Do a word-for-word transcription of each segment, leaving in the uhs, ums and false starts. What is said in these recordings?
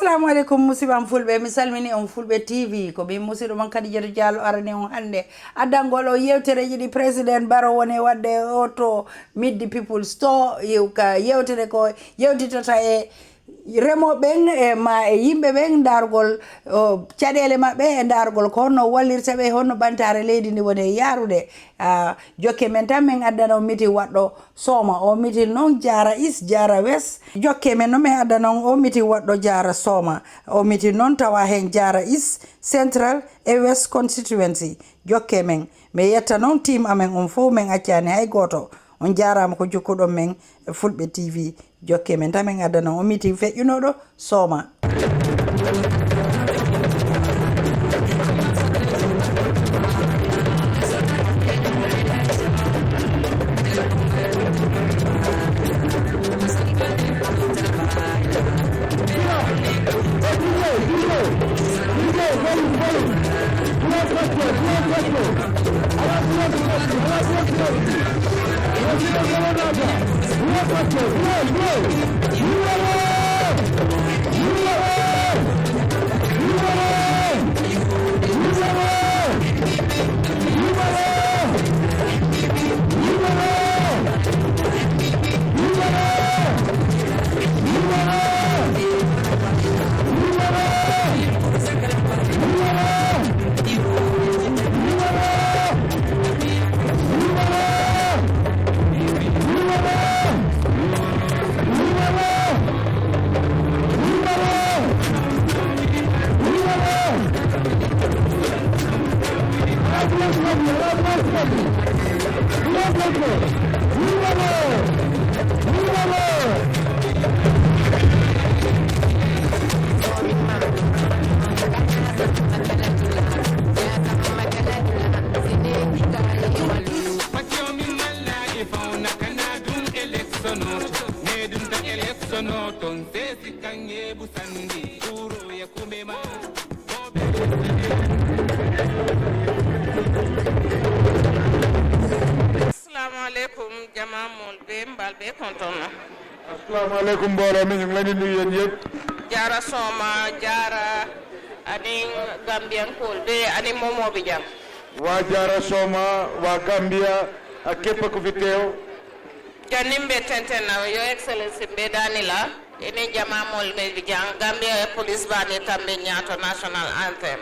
Assalamu aleykum, musidɓam fulɓe, mi salmini on fulɓe T V. Ko min musidɗo mon Kadijatu Diallo arani on hannde addangol o yewtereeji ɗi Président Barrow woni waɗde o to Meet the People Store. Yew-, ka yewtere ko yewtitata e remooɓe ɓen e ma e yimɓe ɓen, ndaargol o caɗeele maɓɓe e ndaargol ko honno wallirta ɓe, honno ɓantaare leydi ndi woni e yaarude. Ah, jokke men tan min addana on mitin waɗɗo Sooma. O mitin noon Jaara East, Jaara West. Jokke men no min addana on o mitin waɗɗo Jaara Sooma. O mitin noon tawa heen Jaara East, Central e West Constituency. Jokke men. Mi yetta noon team amen on fof, min accaani hay gooto. On jaaraama ko jokkuɗon men e Fulɓe T V. Jokke men tan min addana on mitin feƴƴunooɗo Sooma. Assalamu aleykum, jama mol be mbal be kontono. Assalamu aleykum, mbooloo mi, ñu ngi leen di nuyu yéen yëpp. Jaara Sooma, jaara anin Gambian Kool be anin Momo Bijang. Waa Jaara Sooma, waa Gambia, ak képp ku fi teew. Jannin be tenten na, Your Excellency be Danila, ini jama mol be Bijang, Gambia Police Band tambe ñaato national anthem.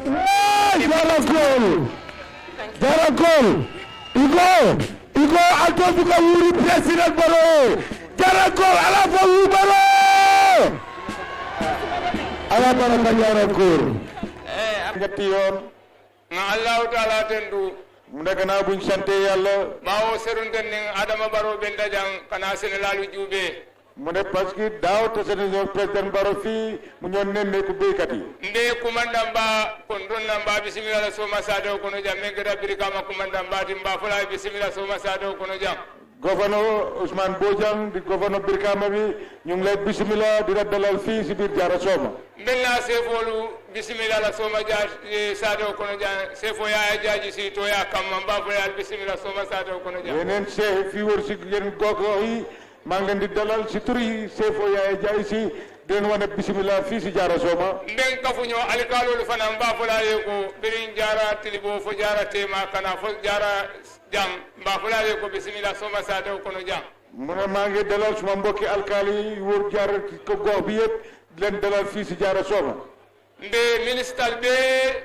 Hey, Jarakol! Jarakol! Igo! Igo! Alto buka wuri President Baro! Jarakol! Ala fa wu Baro! Ala baraka Jarakol! Ñetti yoon. Nga Allahu Taala tendu. Mu ne gannaaw buñ sante Yàlla. Ɓaawo serunden nin Adama Baro ɓen dajan kana Senelaalu juube. Mu ne parce que daaw tase nañu président Baro fii mu ñëw nemmeeku béykat yi. Mbe kumandan ba kondon nan ba bisimila la soma sado kono jam, men gada birikama kumandan ba timba fula bisimila soma sado kono jam. Gouverneur Ousmane Bojang di gouverneur Brikama bi, ñu ngi lay bisimila di la dalal fii si biir Jaara Sooma. Mbenna sefolu bisimila la soma ja, eh, sado kono jam, sefo Yaya Jaji si toya kamma mba fo yal bisimila soma sado kono jam. Yeneen chef fi wër si yeneen gox yi, Maa ngi leen di dalal si turi chef o Yaya Jaay si, di leen wane bisimilah fii si Jaara Sooma. Mben kafuñoo alikaalolu fanaa mbaa folaa ye ko birin Jaara Tiliboo fo Jaara Teema kanaa fo Jaara Jaŋ mbaa folaa ye ko bisimilah Sooma Saadew kono jaŋ. Mu ne maa ngi dalal suma mbokki alkaali yi wër Jaara ko gox bi yëpp, di leen dalal fii si Jaara Sooma. Mbe ministal be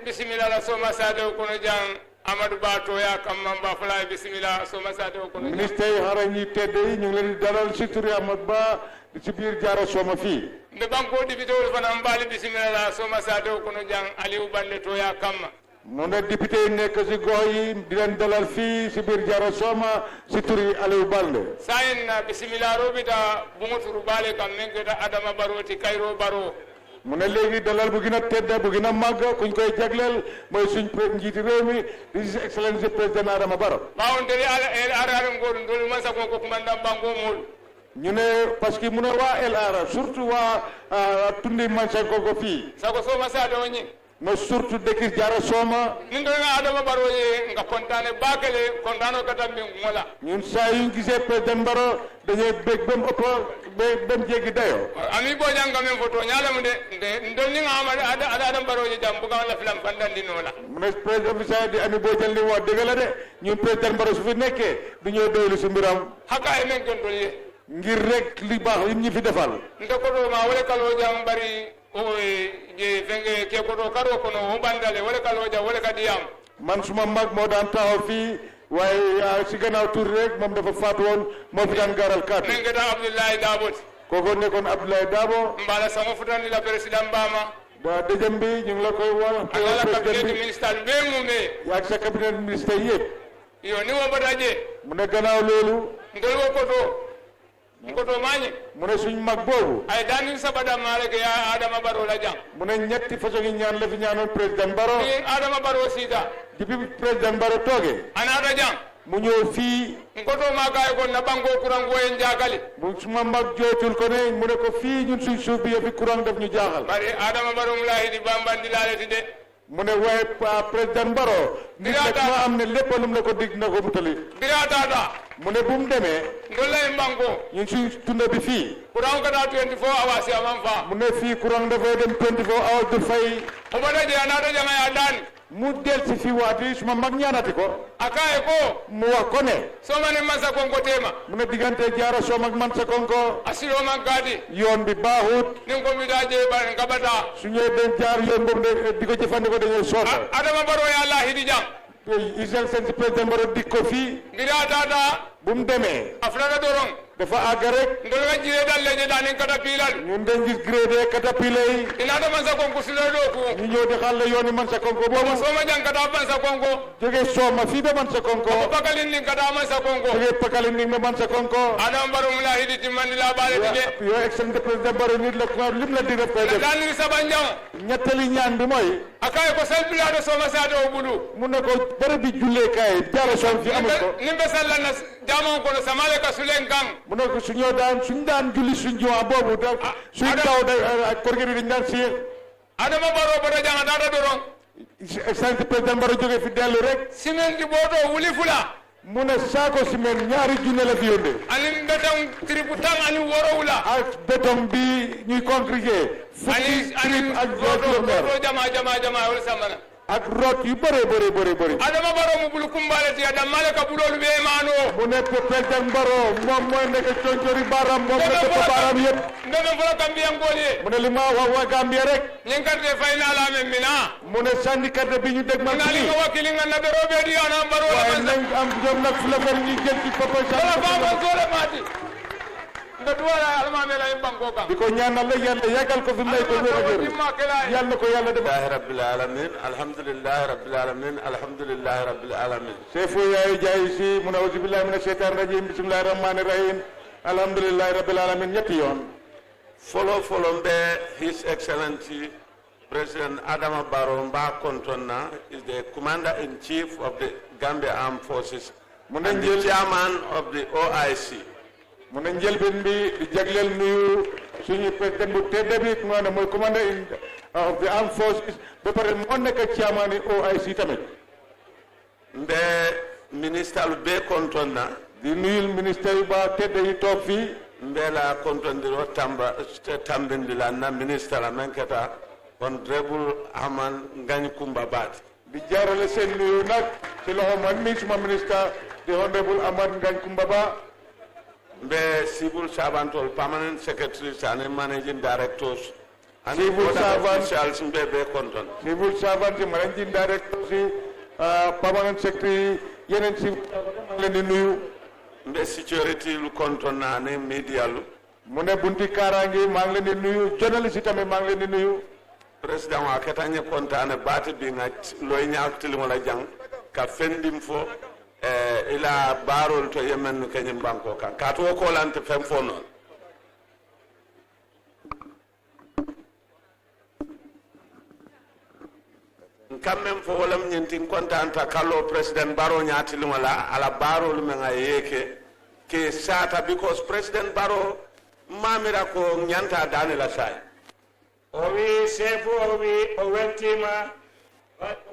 bisimila la Sooma Saadew kono jaŋ. Amadu Ba tooyaa kamma mbaa folaa ye bisimila Sooma Saadew kono jaŋ. Ministre yi harañ yi tedd yi ñu ngi leen di dalal si turi Amadu Ba si biir Jaara Sooma fii. Mbe bankoo dipitewolu fanaa mbaali bisimila la Sooma Saadew kono jaŋ. Aliyu Bande tooyaa kamma. Mu ne député yi nekk si gox yi di leen dalal fii si biir Jaara Sooma si turi Aliyu Bande. Saayin na bisimila robita buŋo turu baale kam men keta Adama Baroo ti Kayroo Baroo. Mu ne léegi dalal bu gën a tedd bu gën a màgg kuñ koy jagleel mooy suñ pre- njiiti réew mi, His Excellency Président Adama Barrow. Ɓaawo nteli ala el arare ngol ndol mansa ko ko kumandan bango mol. Ñu ne parce que mu ne waa L R surtout waa ah, tundi Mansankoko fii. Sako Sooma Saadew ñi. Mais surtout dëkk Jaara Sooma. Ni ndol nga Adama Barrow ye nga kontaane baakele kontaano kata min ngola. Ñun saa yuñ gisee président Barrow dañuy bég ba mu ëpp ba ba mu jéggi dayoo. Ami Bojang nga men foto ñaala mu de nde ndol ni nga ama ada ada Adama Barrow ye jam buga wala filam fandandi nola. Mu ne président bi saa di Ami Bojang li mu wax dëgg la de, ñun président Barrow su fi nekkee du ñëw doylu si mbiram. Haka e men ken tol ye. Ngir rek li baax li ñu fi defal. Nte ko do ma wala kalo jam bari o e je fenge ke ko do karo kono o bandale wala kalo jam wala kadiyam. Man suma mag moo daan taxaw fii waaye ah, si gannaaw tuuti rek moom dafa faatu woon, moo fi daan gaaral kàddu. Men ngeta Abdoulaye Dabo ti. Kooku nekkoon Abdoulaye Dabo. Mbala sama futani la président Bama. Ba dëjëm bi ñu ngi la koy wax. Ala la président cabinet bi ministre be mu me. Yaa sa cabinet ministre yëpp. Yo ni wo bata je. Mu ne gannaaw loolu. Ndol wo koto. Koto mañi. Mu ne suñ mag boobu. Ay danin sabada mare ke ya Adama Barrow la jam. Mu ne ñetti façon yi ñaan la fi ñaanoon président Barrow. Ni Adama Barrow sida. Depuis président Barrow toogee. Anata jam. Mu ñëw fii. Koto ma kay ko na bango kuran ko en jakali. Mu suma mag jootul ko ne mu ne ko fii ñun suñ suuf bi yëfi courant daf ñu jaaxal. Bari Adama Barrow mu lahi di bambandi lalati de. Mu ne waaye pa- président Barrow nit nag Biraata. Moo am ne lépp lu mu la ko dig na ko mu tali. Biraata da. Mu ne bu mu demee Ndolla e bango. Ñun suñ tunda bi fii. Kuran ka da twenty-four hours ya man fa. Mu ne fii courant dafay dem twenty-four hours du fay. O bada je anata jama ya dan. Mu del si fii waati suma mag ñaanati ko. Akaye ko. Mu wax ko ne. Somani Mansa Konko tema. Mu ne diggante Jaara Sooma ak Mansa Konko. Asilo man gadi. Yoon bi baaxut. Nin ko mi da je ba ngabata. Su ñëwee dañ jaar yoon boobu de di ko jëfandikoo dañuy soota. Adama Barrow ya lahi di jam. Israel seen si président Barrow di ko fii. Ngira tata. Bu mu demee. Aflaka doron. Dafa àgg rek. Ndol nga jire dal leje danin katapilal. Ñun dañ gis gréde katapila yi. Ina da Mansa Konko sulo do ku. Ñu ñëw di xàll yooni Mansa Konko boobu. Soma jang kata Mansa Konko. Jóge Sooma fii ba Mansa Konko. Pakalin nin kata Mansa Konko. Jóge Pakalin nin ba Mansa Konko. Adam Barrow mu lahi di timmandi la bale di de. Yo excellent président Barrow nit la ko lim la di def koy def. Dani sabanjang. Ñettali ñaan bi mooy. Akaye ko salbila do Sooma Saadew bulu. Mu ne ko bërëb bi jullee kaay Jaara Sooma fi amul ko. Nimbe sallana jamon kono samale ka sulen kan. Mu ne ko suñoo daan suñ daan julli suñ jumaa boobu da suñ daw da ak korgeri dañ daan si. Adama Barrow bata janga data doron. Santi président Barrow jóge fi dellu rek. Simenti boto wuli fula. Mu ne saako ciment ñaari junne la fi yónnee. Ani beton tribu tan ani worowula. Ak béton bi ñuy concrétiser. Ani ani ak boto boto jama jama jama wala samana. Ak rot yu bëree bëri bëri bëri. Adama Barrow mu bulu kumbale ti adam male ka bulolu be mano. Mu ne président Barrow moom mooy nekk concori baaraam moom la dëpp baaraam yëpp. Ndeme fula kambiyan goliye. Mu ne li ma wax waa Gambia rek. Ñiŋ karite fayinaa la meŋ mina. Mu ne sànni carte bi ñu dégmal. Naa li nga wakili nga na doro be di ana baro la. Waaye nañ am jom nag fu la fer ñi jël ci papa sa. Wala fa ma sole mati. Nga duwala alma me la imban ko kan. Di ko ñaanal la Yàlla yàggal ko fi may ko wér ak wér. Yàlla na ko Yàlla def. Alhamdulillahi rabbil alamin. Alhamdulillahi rabbil alamin. Alhamdulillahi rabbil alamin. Sefu yaay jaay si mu ne auzu billahi mina shaytani rajim. Bismillahir rahmanir rahim. Alhamdulillahi rabbil alamin ñetti yoon. Folo folo mbe His Excellency President Adama Barrow Mba Kontonna is the Commander-in-Chief of the Gambia Armed Forces and the Chairman of the O I C. Mu ne njëlbeen bi di jagleel nuyu suñu président bu tedd bi nga xam ne mooy commander in of the armed forces ba pare moo nekk chairman yi O I C tamit. Mbe minister lu be kontonna. Di nuyul ministre yu ba tedd yi toog fii. Mbela kontondir o tamba, tambindila na ministre la men keta Honorable Aman Ngagne Kumba Baati. Di jaarale seen nuyu nag ci loxo man mi suma ministre di Honorable Aman Ngagne Kumba Ba. Mbe civil servant ol permanent secretaries and managing directors. And Civil other servant. Officials mbe be konton. Civil servant, managing directors, uh, permanent secretary, yeneen civil servant maa ngi leen di nuyu. Mbe security lu konton na ne media lu. Mu ne bunti kaaraange maa ngi leen di nuyu, journaliste yi tamit maa ngi leen di nuyu. Président wa keta ñe kontaane baati bi nga loy ñaak tiliŋo la jaŋ ka fendim fo, eh, ila baarol to yemen ke ñim banko kan ka to ko lante fen fo noon. N kammen fo wolam ñintin kontanta kalo président Baro ñaatiliŋo la ala baarolu meŋ a yeke ke sata because président Baro mamira ko ñanta dani la say. O wi seefu o wi o weltima.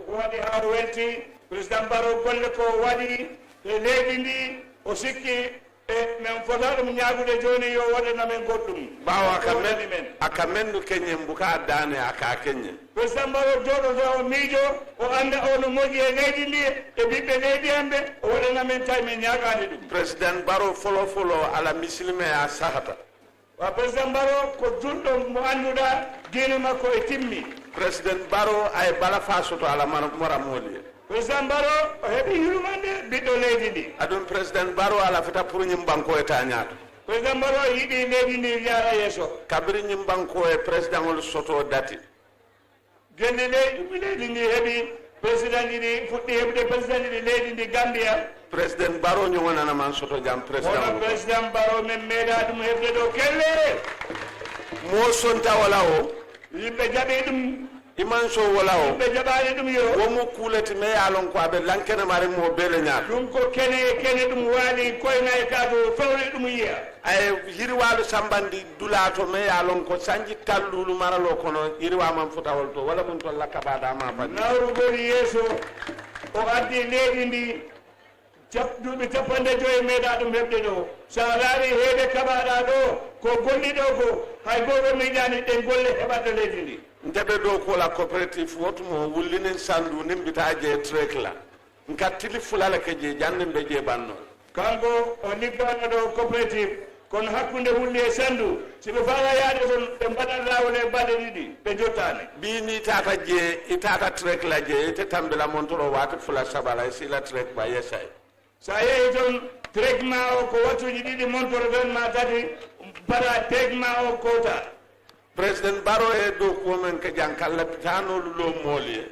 Waɗi haa o welti président Baro golle ko waɗi e leydi ndi. O sikki e men fota ɗum ñaagude jooni yo waɗana men goɗɗum. Ɓaawo aka men aka men no keñen buka dane aka keñen. Président Baro jooɗoto o miijo o annda o no moƴƴi e leydi ndi e ɓiɓɓe leydi en ɓe o waɗana men tawi men ñaagaani ɗum. Président Baro folo folo ala misilme a sahata. Wa président Baro ko julɗo mo annduɗa diine makko e timmi. Président Baro ay bala fa soto ala mara mora moliye. Président Baro o heɓi yurmande ɓiɗɗo leydi ndi. Aɗum président Baro ala fita pour ñim banko e tañato. Président Baro yiɗi leydi ndi yaara yeeso. Kabiri ñim banko e président ol soto dati. Gelle leydi ɗum leydi ndi heɓi président ɗiɗi fuɗɗi heɓude président ɗiɗi leydi ndi Gambia. Président Baro ñogonana man soto jam président. Président Baro men meeɗa ɗum heɓde ɗo kelle. Mo sonta wala o. Yimɓe jaɓi ɗum. Iman so wala o. Yimɓe jaɓani ɗum yo. Womo kulati me yalon ko aɓe lankene mare mo bele ñaar. Ɗum ko kene e kene ɗum waali koyna e ka to fewre ɗum yiya. Ay yiriwaalu sambandi dulaato me ye a lon ko sanji talluulu maraloo kono yiriwaa man futawol to wala mun tolla kabaada ma fadi. Nawrugol yeeso o addi leydi ndi cap- duuɓi capanɗe joyi meeɗa ɗum heɓde ɗo. So a laari heede kabaɗa ɗo ko golli ɗo ko hay gooto miijaani ɗen golle heɓaɗo leydi ndi. Ndeɓe ɗo kola coopérative wotumo wullinin sandu nimbita je trek la. Nka tili fulala ke je jannin ɓe je banno. Kanko o liggano ɗo coopérative kono hakkunde wulli e sandu si ɓe faala yaade toon ɓe mbaɗat laawol e balɗe ɗiɗi ɓe jottaani. Ɓi ni tata je i tata trek la je ite tambila montoro wati fula sabala e sila trek ba yesay. Sa yehi toon trek ma o ko wattuji ɗiɗi montoro tan ma tati para trek ma o kota. Président Baro e dow kuwo men ka jan kalla pitanolu lo moolu ye.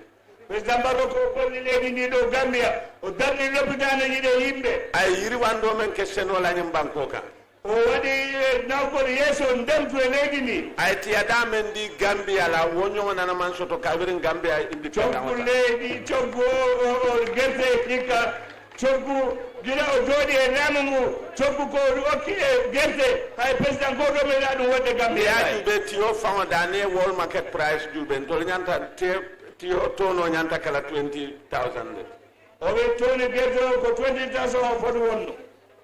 Président Baro ko golli leydi ndi ɗo Gambia o darni lopitaneji ɗe yimɓe. Ay yiriwando men ke senola ñin banko kan. O waɗi nawgol yeeso ndemtu e leydi ndi. Ay tiyada men ndi Gambia la wo ñogo nana man soto kabirin Gambia independent. Coggu leydi coggu o gerte hikka. Coggu gila o jooɗi e laamu ngu coggu ko okki e gerte hay président goto meeɗa ɗum waɗde Gambia. Yaaju ɓe tiyo faŋo dani e wol market price juuɓe ntol ñanta tiyo tono ñanta kala twenty thousand. O ɓe toni gerte o ko twenty thousand o foti wonno.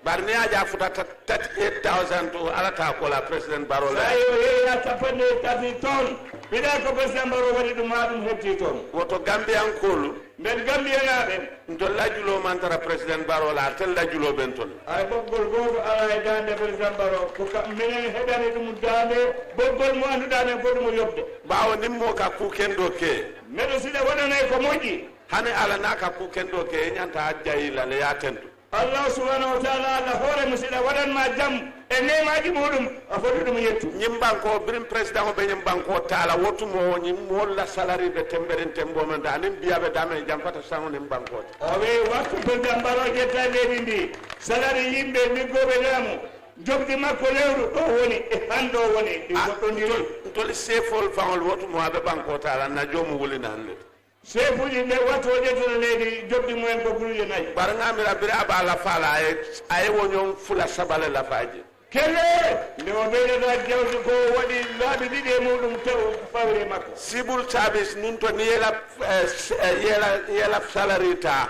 Bar ni aja futa thirty eight thousand to alata kola président Baro la. Sayo heya tapanɗe tati ton. Mbiɗa ko président Baro waɗi ɗum ha ɗum hetti ton. Woto Gambiyankolu. Mbeɗ Gambiyanaaɓe. Ntol lajjuloo mantara président Baro la tel lajjuloo ɓen tol. Hay ɓoggol gooto alaa e daande président Baro ko kam minen heɓani ɗum daande ɓoggol mo annduɗaa men ko ɗum o yoɓde. Ɓaawo nimmo ka kuu kenɗo ke. Mbeɗo siɗa waɗanay ko moƴƴi. Hane ala na ka kuu kenɗo ke e ñanta jayi la le ya tentu. Allah subhanahu wa taala alla hoore mo siɗa waɗan ma jam e nemaji muɗum a foti ɗum yettu. Ñimbanko birin président o ɓe ñimbanko taala wotumo ñim molla salari ɓe temberin tembo men da anin biyaɓe dame jam fata sango nimbankoje. O wi waktu président mbaro jetta leydi ndi salari yimɓe liggoɓe laamu jogdi makko lewru ɗo woni e hanɗo woni ɗi goɗɗodiri. Ntoli sefol fangol wotumo aɓe banko taala na jomu wulina hande. Seefuuji ɓe wattu o ƴettude leydi joɓdi mumen ko guluuje nayi. Bara ŋaamira bira aba lafaala aye aye wo ñoŋ fula sabale lafaaji. Kelle nde o ɓeydata jawdi ko waɗi laabi ɗiɗi e muɗum tew fawri e makko. Civil service nun to ni yela eh, s- eh, yela yela salary ta.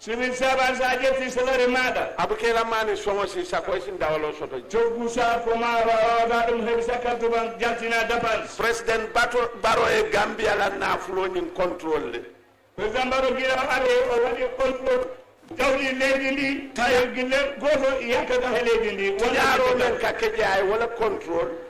Civil servant, sa ƴetti salary maɗa. Abukela mani songo si sakoy sin dawalo soto. Coggu sa ko ma wawata ɗum heɓi sakka tuban jaltina dépense. Président Bato Baro e Gambia la nafulo ñin contrôle le. Président Baro gila o ari o waɗi contrôle jawdi leydi ndi. Tayo gille goto yakkata he leydi ndi. Tiñaro men ka keje ay wala contrôle.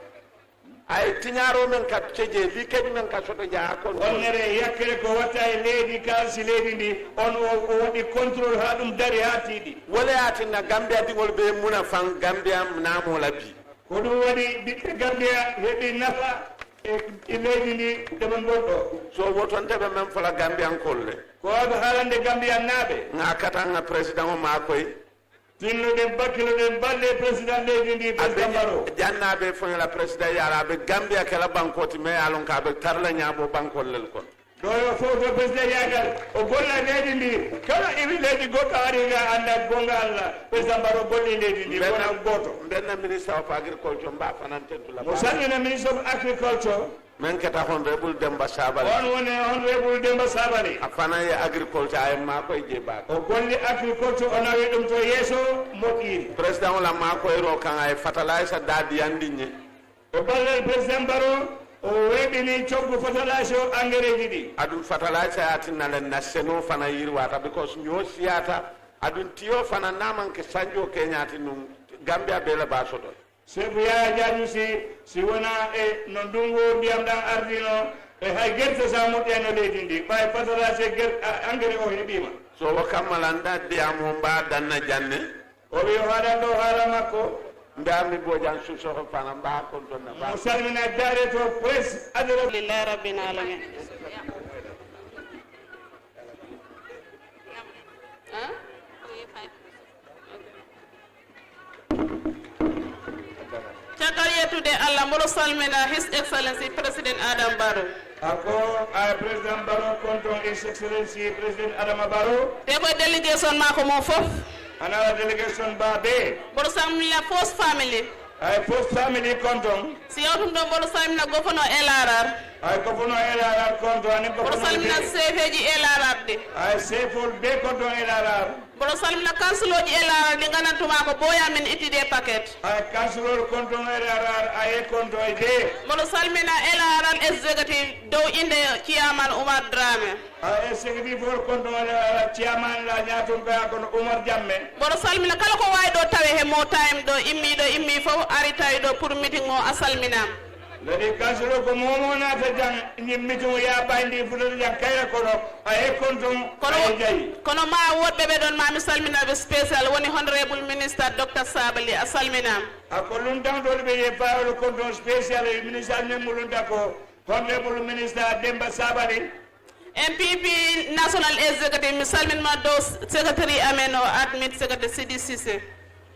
Ay tiñaro men ka keje, bi keji men ka soto jaa kon. Wonnere yakkere ko watta e leydi, kalsi leydi ndi, on o, o waɗi contrôle ha ɗum dari ha tiiɗi. Wala yatinna Gambia diŋol be muna fan Gambia namo la bi. Ko ɗum waɗi ɓiɓɓe Gambia heɓi nafa e, e leydi ndi ɗeɓe gonɗo. So woton teɓe men fola Gambian kolle. Ko waɗa haalande Gambian naaɓe. Nga katanga président o ma koy. Tinnoɗen, bakkiloɗen balɗe président leydi ndi, président Baro. Jannaɓe foñola président yala ɓe Gambia kala bankoti, mais yalon ka ɓe tarla ñaabo bankol lel kon. Ɗo yo fof to président yagal o golla leydi ndi, kala iwi leydi goɗɗo ari ga anda gonga Allah, président Baro golli leydi ndi wona goto. Mbenna ministre of agriculture mba fanan tentula. Mo salmina ministre of agriculture. Men keta Honorable Demba Sabali. On woni Honorable Demba Sabali. A fana ye agriculture ay mako e je bak. O golli agriculture o nawi ɗum to yeeso moƴƴiri. Président wala mako e ro kan ay fertilizer dadi yandi nye. O ballal président Baro o weɓini coggu fertilizer o engrais ji ɗi. Aɗum fertilizer yatinna len na seno fana yirwata because ño siyata aɗum tiyo fana namanke sanjo keñati num Gambia bela basoto. Seeku Yaya Jaaju si, si wonaa e no ndunngu ndiyam ɗam ardino e hay gerte sa moƴƴayno leydi ndi ɓay patata se ger engrais o heɓiima. So o kammala nda ndiyam o mba danna janne. O wi o haaɗan ɗo haala makko. Mbe ammi bojan susoho fana mba kon donna ba. Mo salmina daare to presse adoro. Lillahi rabbil alamin. Caggal yettude Allah, mboɗo salmina His Excellency President Adam Barrow. Ako a président Baro konton His Excellency President Adama Baro. Te ko délégation mako mo fof. Anala délégation ba be. Mboɗo salmina First Family. Ay First Family konton. Si yawtum ɗo mboɗo salmina gofono L R R. Ay gofono L R R konton ani gofono. Mboɗo salmina sefeji L R R ɗi. Ay sefol be konton L R R. Mboɗo salmina kansuloji L R R ɗi gandanɗuma ko boya min ittide paquet. Ay kansulol konton L R R aye konton e de. Mboɗo salmina L R R executive dow inde chairman Oumar Dramé. Ay executive hol konton L R R chairman la ñatum ɓeya kono Oumar Jamme. Mboɗo salmina kala ko wawi ɗo tawe he mo time ɗo immi ɗo immi fof ari tawi ɗo pour meeting o a salminama. Ladi kansulo ko momo nata jang ñimmitum ya bayndi futata jang kayra kono a e kontum kono a e jayi. Kono ma woɗɓe ɓe ɗon ma mi salminaɓe spécial woni honorable ministre docteur Sabali a salminama. A ko luntantoɗo ɓe ye fawol kontum spécial e ministre men mo lunta ko honorable ministre Demba Sabali. M P P National Executive mi salminma dow secretary amen o admin secretary Sidi Cissé.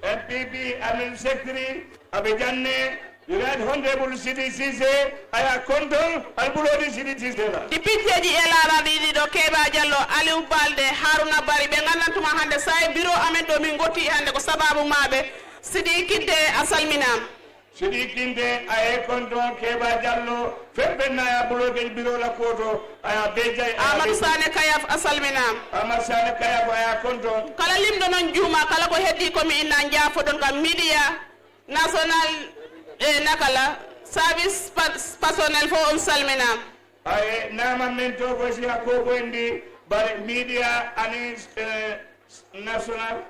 M P P amin secretary aɓe janne. Right Honorable Sidi Cissé, aya konton albuloɗi Sidi Cissé la. Dipiteji e laraɗi ɗiɗo Keba Diallo, Aliou Balde, Haruna Bari ɓe gandantuma hande sa e bureau amen ɗo min gotti hande ko sababu maɓe. Sidi Kidde a salminama. Sidi Kidde a e konton Keba Diallo, fempe naya buloɗe bureau la koto, aya bejay. Amadou Sane Kayaf a salminama. Amadou Sane Kayaf aya konton. Kala limɗo noon juuma, kala ko heddi komi inna jaafoɗon kam media. National e nakala service personnel fof on salminama. Ay nama men to ko si hakko ko endi bare media ani national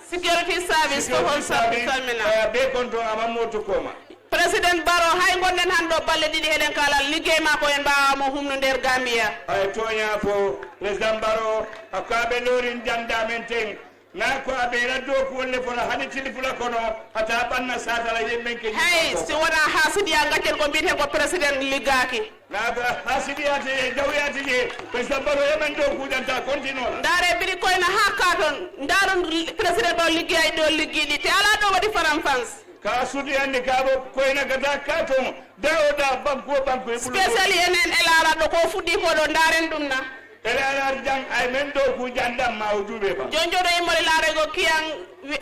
security service fof on salminama. Be konto amammo to koma. Président Baro hay gonden han ɗo balle ɗiɗi heɗen kala liggey ma ko en mbawamo humnu nder Gambia. Ay toña fo président Baro akaɓe lorin janda men ten. Na ko a ɓeyra dow kuwolle fola hani tili fula kono hata ɓanna satala yemmen ke. Hey, si wona hasidiya gaccen ko mbiten ko président liggaki. Na ko hasidiya te ye jawyati je président baro yemen dow kuɗanta continue. Ndare biri koyna ha katon ndaron président ɗo liggey ɗo liggiɗi te ala ɗo waɗi faram fans. Ka sudi andi ka bo koyna gata katon dawo da banko banko e bulu. Spécial enen e laraɗo ko fuɗɗi ko ɗo ndaren ɗum na. Ɓe laaraade jang ay men ɗo ku jandam ma o juuɓe ba. Jonjoɗo immore laarego kiyan,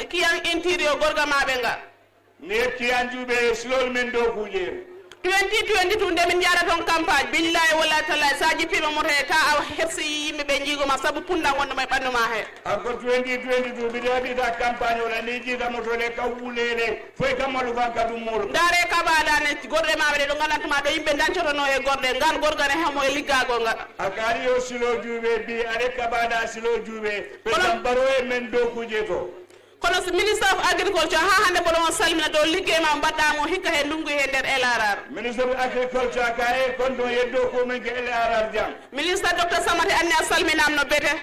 kiyan intiri o gorga maɓe nga. Ne kiyan juuɓe silol men ɗo ku je. Twenty twenty-two nde min njara toon campagne, billahi wala tallahi, so a jippiima moto he, ta a hersi yimɓe ɓe njiigo ma sabu punndal ngonɗo ma e ɓanndu ma he. Ako twenty twenty-two, mbiɗa heɓita campagne, wala ni jiita moto le ka wuleele, foy ka malu fan ka ɗum muru. Ndaare ka mbaɗa ne gorɗe maɓɓe ɗe ɗo nganndantu ma ɗo yimɓe dañcotono e gorɗe, ngal gorgane hamo e liggagol ngal. A kaali yo silo juuɓe, bi are ka mbaɗa silo juuɓe, ɓe Kono tambaro e men dow kuje to. Kono si Minister of Agriculture, haa hannde mboɗo on salmina dow liggey ma mbaɗɗa mo hikka he ndungu he nder L R R. Minister of Agriculture ka e konton yeddo ko men ke L R R jam. Minister Doctor Samate anni a salminam no bete.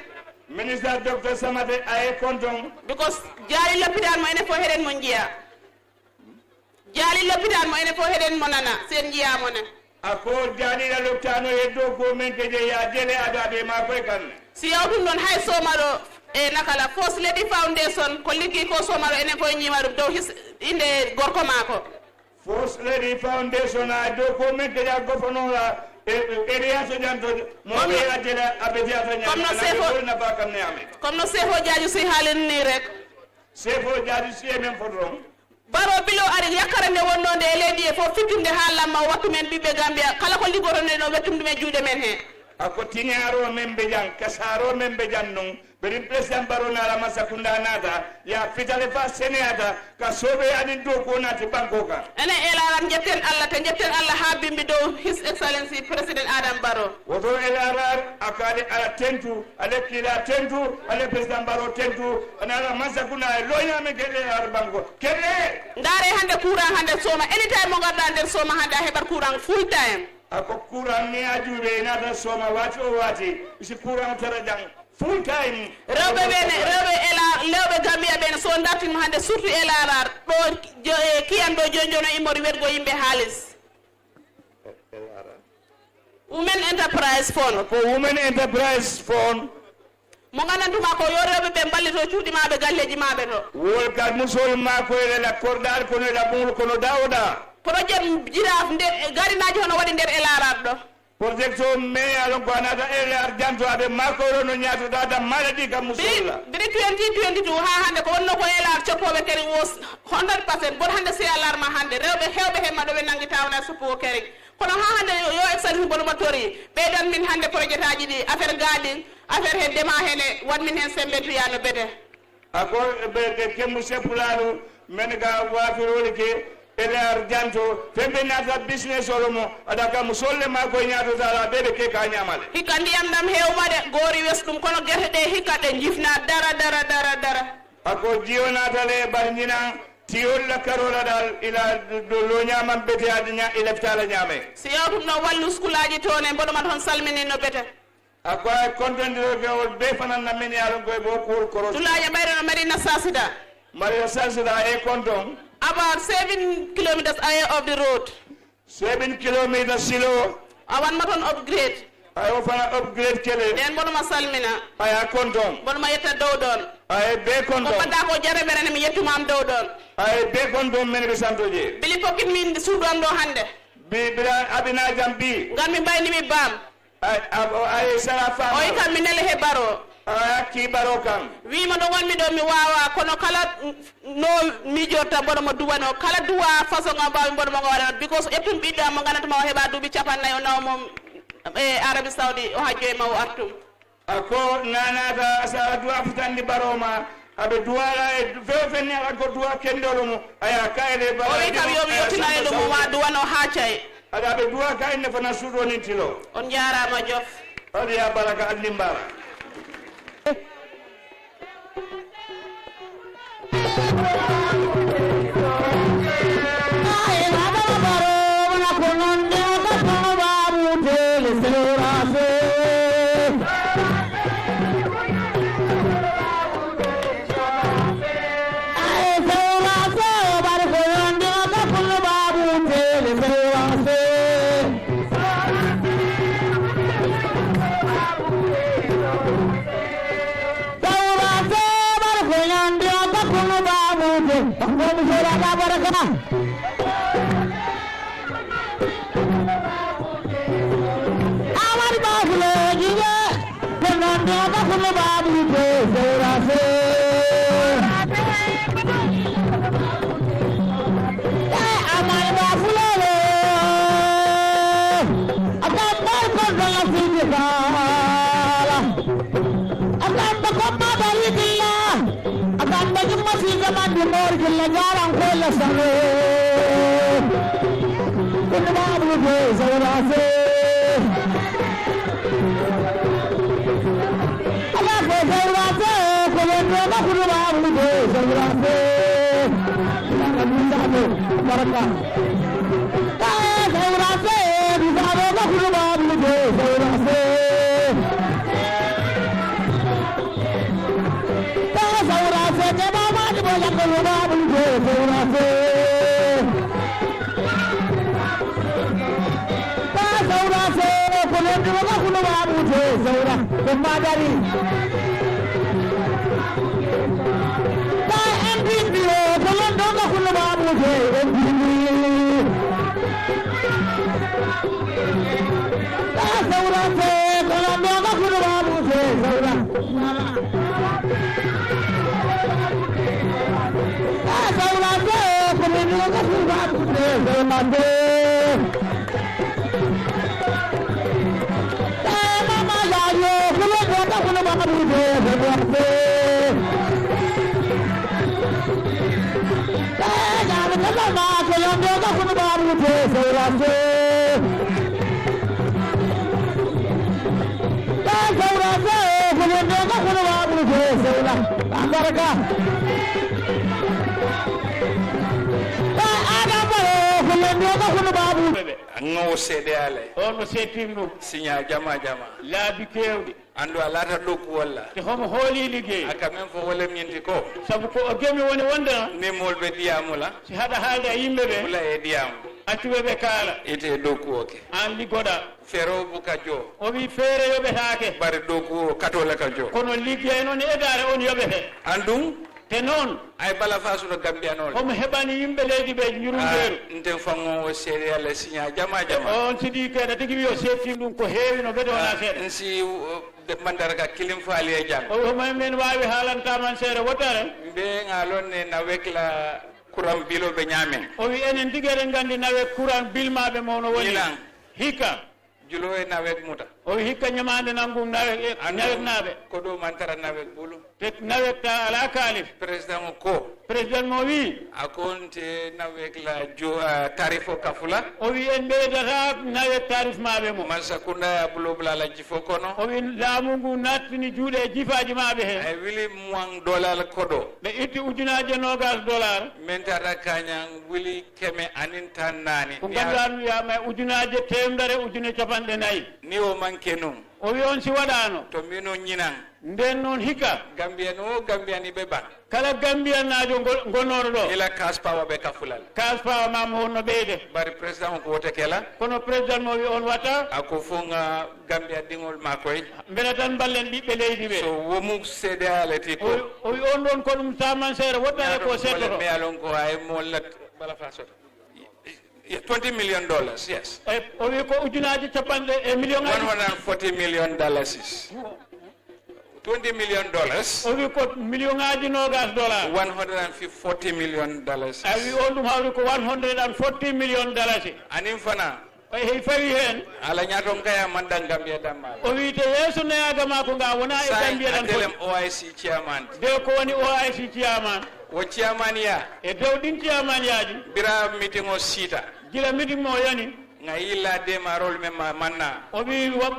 Minister Doctor Samate a e konton. Because jaali lopitaan mo enen fof heɗen mo njiya. Jaali lopitaan mo enen fof heɗen mo nana, sen njiya mo ne. Ako jaaliɗa loptaano e dow ko men ke je ya jele adaɓe ma koye kan. Si yawtum ɗon hay sooma ɗo e nakala First Lady Foundation ko liggi ko sooma ɗo enen fof ñiima ɗum dow his inde gorko maako. First Lady Foundation a dow ko men ke ya gofonola e area so janto mo Comme no- be ya jele abe ya to comme no ñaama sefo- na ba kam ne ame. Comme no sefo jaaju si haalin ni rek. Sefo jaaju si e men fotron. Baro bilo ari yakkara nde wonno nde e leydi e fof fittunde haa lamma o wattu men ɓiɓɓe Gambia kala ko liggotoɗen o wettum ɗum e juuɗe men he. Ako tiñaaro men be jan, kasaaro men be jan nun, berin président Baro naala Masakunda naata, ya fitale fa seneyata, ka sobe anin dow ko naati banko kan. Enen L R R njetten Allah, te njetten Allah haa bimbi dow His Excellency President Adam Baro. Woto L R R a kaali ala tentu, ale kiila tentu, ale président Baro tentu, ana ala mansa kuna e loña men ke L R R banko. Kelle! Ndaare hannde courant hannde sooma, anytime mo ngarɗa nder sooma hannde a heɓat courant full time. Ako courant ni a juuɓe naata sooma waati o waati, isi courant tara jang full time. Rewɓe ɓe ne, rewɓe L R, rewɓe Gambia ɓe ne, so dartin mo hannde surtout L R R, ɗo jo-, e kiyan ɗo joni joni o immori wergo yimɓe haalis. Women Enterprise Fund. Ko Women Enterprise Fund. Mo nganndantu ma ko yo rewɓe ɓe mballito cuuɗi maɓɓe, galleeji maɓɓe to. Wol ka musol ma ko ele la kordaal kono la bungol kono dawda. Projet jiraaf nde garinaaji hono waɗi nder L R R ɗo. Projet o me alon ko anata L R janto aɓe makoro no ñaatoɗa da maladi ka musol la. Biri twenty twenty-two haa hannde ko wonno ko L R coppooɓe kadi wo hundred percent. Bon hannde si a larma hannde rewɓe heewɓe he maɗo ɓe nanngi tawna suppo kadi. Kono haa hannde yo, yo Excellency Bono Mattori ɓeydan min hannde projet aji ɗi, affaire gaaɗi, affaire he ndema hene, wan min heen semmbe tuya no bete. Ako ɓe, ɓe kemmu seppulaalu men ga waafiroli ke L R janto, fembe naata business olo mo, ada ka mu solle ma ko ñaato tala ɓe ɓe ke ka ñamale. Hikka ndiyam ɗam heewma de, goori wes ɗum, kono gerte ɗe hikka ɗe njifna dara, dara, dara, dara. Ako jiyo naatale bar ñinan, tiyol la karola dal, ila do lo ñaman bete ad ña, ila fitala ñame. Si yawtum no wallu skulaaji toon e mboɗo ma toon salmini no bete. A ko ay kontondirogewol be fanan na men yalon koy bo kuwol koro. Tulaaje ɓayre no Madina Sasida. Madina Sasida e konton. About seven kilometers away of the road. Seven kilometers silo. A wan ma toon upgrade. Ay o fana upgrade kele. Nden mboɗo ma salmina. Ay a konton. Mboɗo ma yetta dow ɗon. Ay be konton. Ko mbaɗɗa ko jere mere ne mi yettumaam dow ɗon. Ay be konton men ɓe santoje. Bili pokkin min suudu am ɗo hannde. Bi, bila abina jam bi. Ngar mi mbayni mi baam. Ay, a, o, ay, sara fama. O wi kam mi nele he baro. Ay, akki baro kam. Wi mo ɗo ngonmi ɗo mi wawa, kono kala no mijorta mboɗo mo duwano, kala duwa façon ngam mbawi mboɗo mo ngawano, because ƴettum ɓiɗɗo am mo gandantu ma o heɓa duuɓi capannayi o nawa mum e Arabie Saoudi o hajjo e ma o artum. A ko nanata sara duwa fitandi baro ma, aɓe duwala e few fenni ala ko duwa kendolo mo, aya kayde baro. O wi kam yo mi yettina e ɗum ma duwano ha cay. Aɗa ɓe duwa ka inde fana suuɗo nin tilo. On njaaraama jof. Aɗa ya baraka anndi mbaara. Amadu Ba fuleeji ɓe, ko noon ɗo ka fulo baabu ko sewra fe. Eh, Amadu Ba fuleeji. Allah jaaraama ko Allah sago. Kundu Baabulu de Sawraase. Ala ko Sawraase, ko wonno ma Kundu Baabulu de Sawraase. Baraka. Ka Sawraase, bisaro ma Kundu Baabulu de Sawraase. Ka Sawraase, ke ba ma di bo yakko Baabulu de Sawraase. Ka Sawraase, ko lemdi ko ka Kundu Baabulu de Sawra, ko madari. Ka M P P o, ko londo ka Kundu Baabulu de M P P. Ka Sawraase, ko londo ka Kundu Baabulu de Sawra. Baraka. Ŋowo seede ale. On no seetim ɗum. Siña jama jama. Laabi keewɗi. Anndu a laata ɗokku walla. Te homo hooli liggey. A ka men fo wala minti ko. Sabu ko o gemi woni wonde. Ni molɓe ɗiyamu la. Si haɗa haalde e yimɓe ɓe. Wala e ɗiyamu. Accuɓe ɓe kaala. Ite ɗokku oke. An liggoɗa. Fero buka jo. O wi feere yoɓetaake. Bari ɗo ko katola ka jo. Kono liggey noon e edaare on yoɓete. Andun. Te noon. Ay bala fasuno Gambia noon. Homo heɓani yimɓe leydi ɓe njurundeeru. Ah, nten fango o seede Alla siña jama jama. On sidi keɗa tigi wi o seeɗtin ɗum ko heewi no bede wona seeɗa. Nsi, uh, de mandarga kilim faali e jang. O wi homo men waawi haalantaman seere wotare. Mbe ngalon ne na wekla kuran bilo ɓe ñaamen. O wi enen tigi eɗen nganndi nawe kuran bilmaaɓe mo no woni. Milan. Hikka. Julo e nawek muta. O wi hikka ñamaande nanngum nawek e naweknaaɓe. Ko ɗo mantara nawek bulu. Te nawek ta alaa kaalis. Président o ko. Président mo wi. A konte nawek la jo, ah, tarif o kafula. O wi en ɓeydata nawek tarif maaɓe mo. Mansa kunda ya bulo bula la jifo kono. O wi laamu ngu nattini juuɗe e jifaaji maaɓe he. Ay wili muang dollar kodo. Ɓe itti ujunaaje noogas dollar. Men tata kañang wili keme anin tan naani. Ko ngannduɗaa ɗum wiyama e ujunaaje teemedere ujune capanɗe nayi. Ni o manke nun. O wi on si waɗaano. To mino ñinan. Nden noon hikka. Gambia no Gambia ni ɓe ban. Kala Gambiyannaajo ngol-, ngonnooɗo ɗo. Ila kas pawa ɓe ka fulal. Kas pawa ma mo wonno ɓeyde. Bari président o ko wote kela. Kono président mo wi on watta. Ako fo nga Gambia dingol ma koy. Mbele tan mballen ɓiɓɓe leydi ɓe. So womu seede aleti ko. O wi, o wi on ɗon ko ɗum saman seere woddare ko settoto. Me alon ko ay mo lat bala fa soto. Yeah, twenty million dollars, yes. E, o wi ko ujunaaji capanɗe e million aji. One hundred forty million dollars is. Twenty million dollars. O wi ko million aji noogas dollar. One hundred forty million dollars. A wi on ɗum hawri ko one hundred forty million dollars. Anin fana. O hey fawi heen. Ala ñaaton kaya man dan Gambia dammal. O wi te yeeso nayaga maako nga wona e Gambia dan foti. O I C chairman. De ko woni O I C chairman. Wo chairman ya. E dow ɗin chairman yaaji. Bira meeting o siita. Gila meeting mo yani. Nga yilla demarol men ma manna. O wi wa-,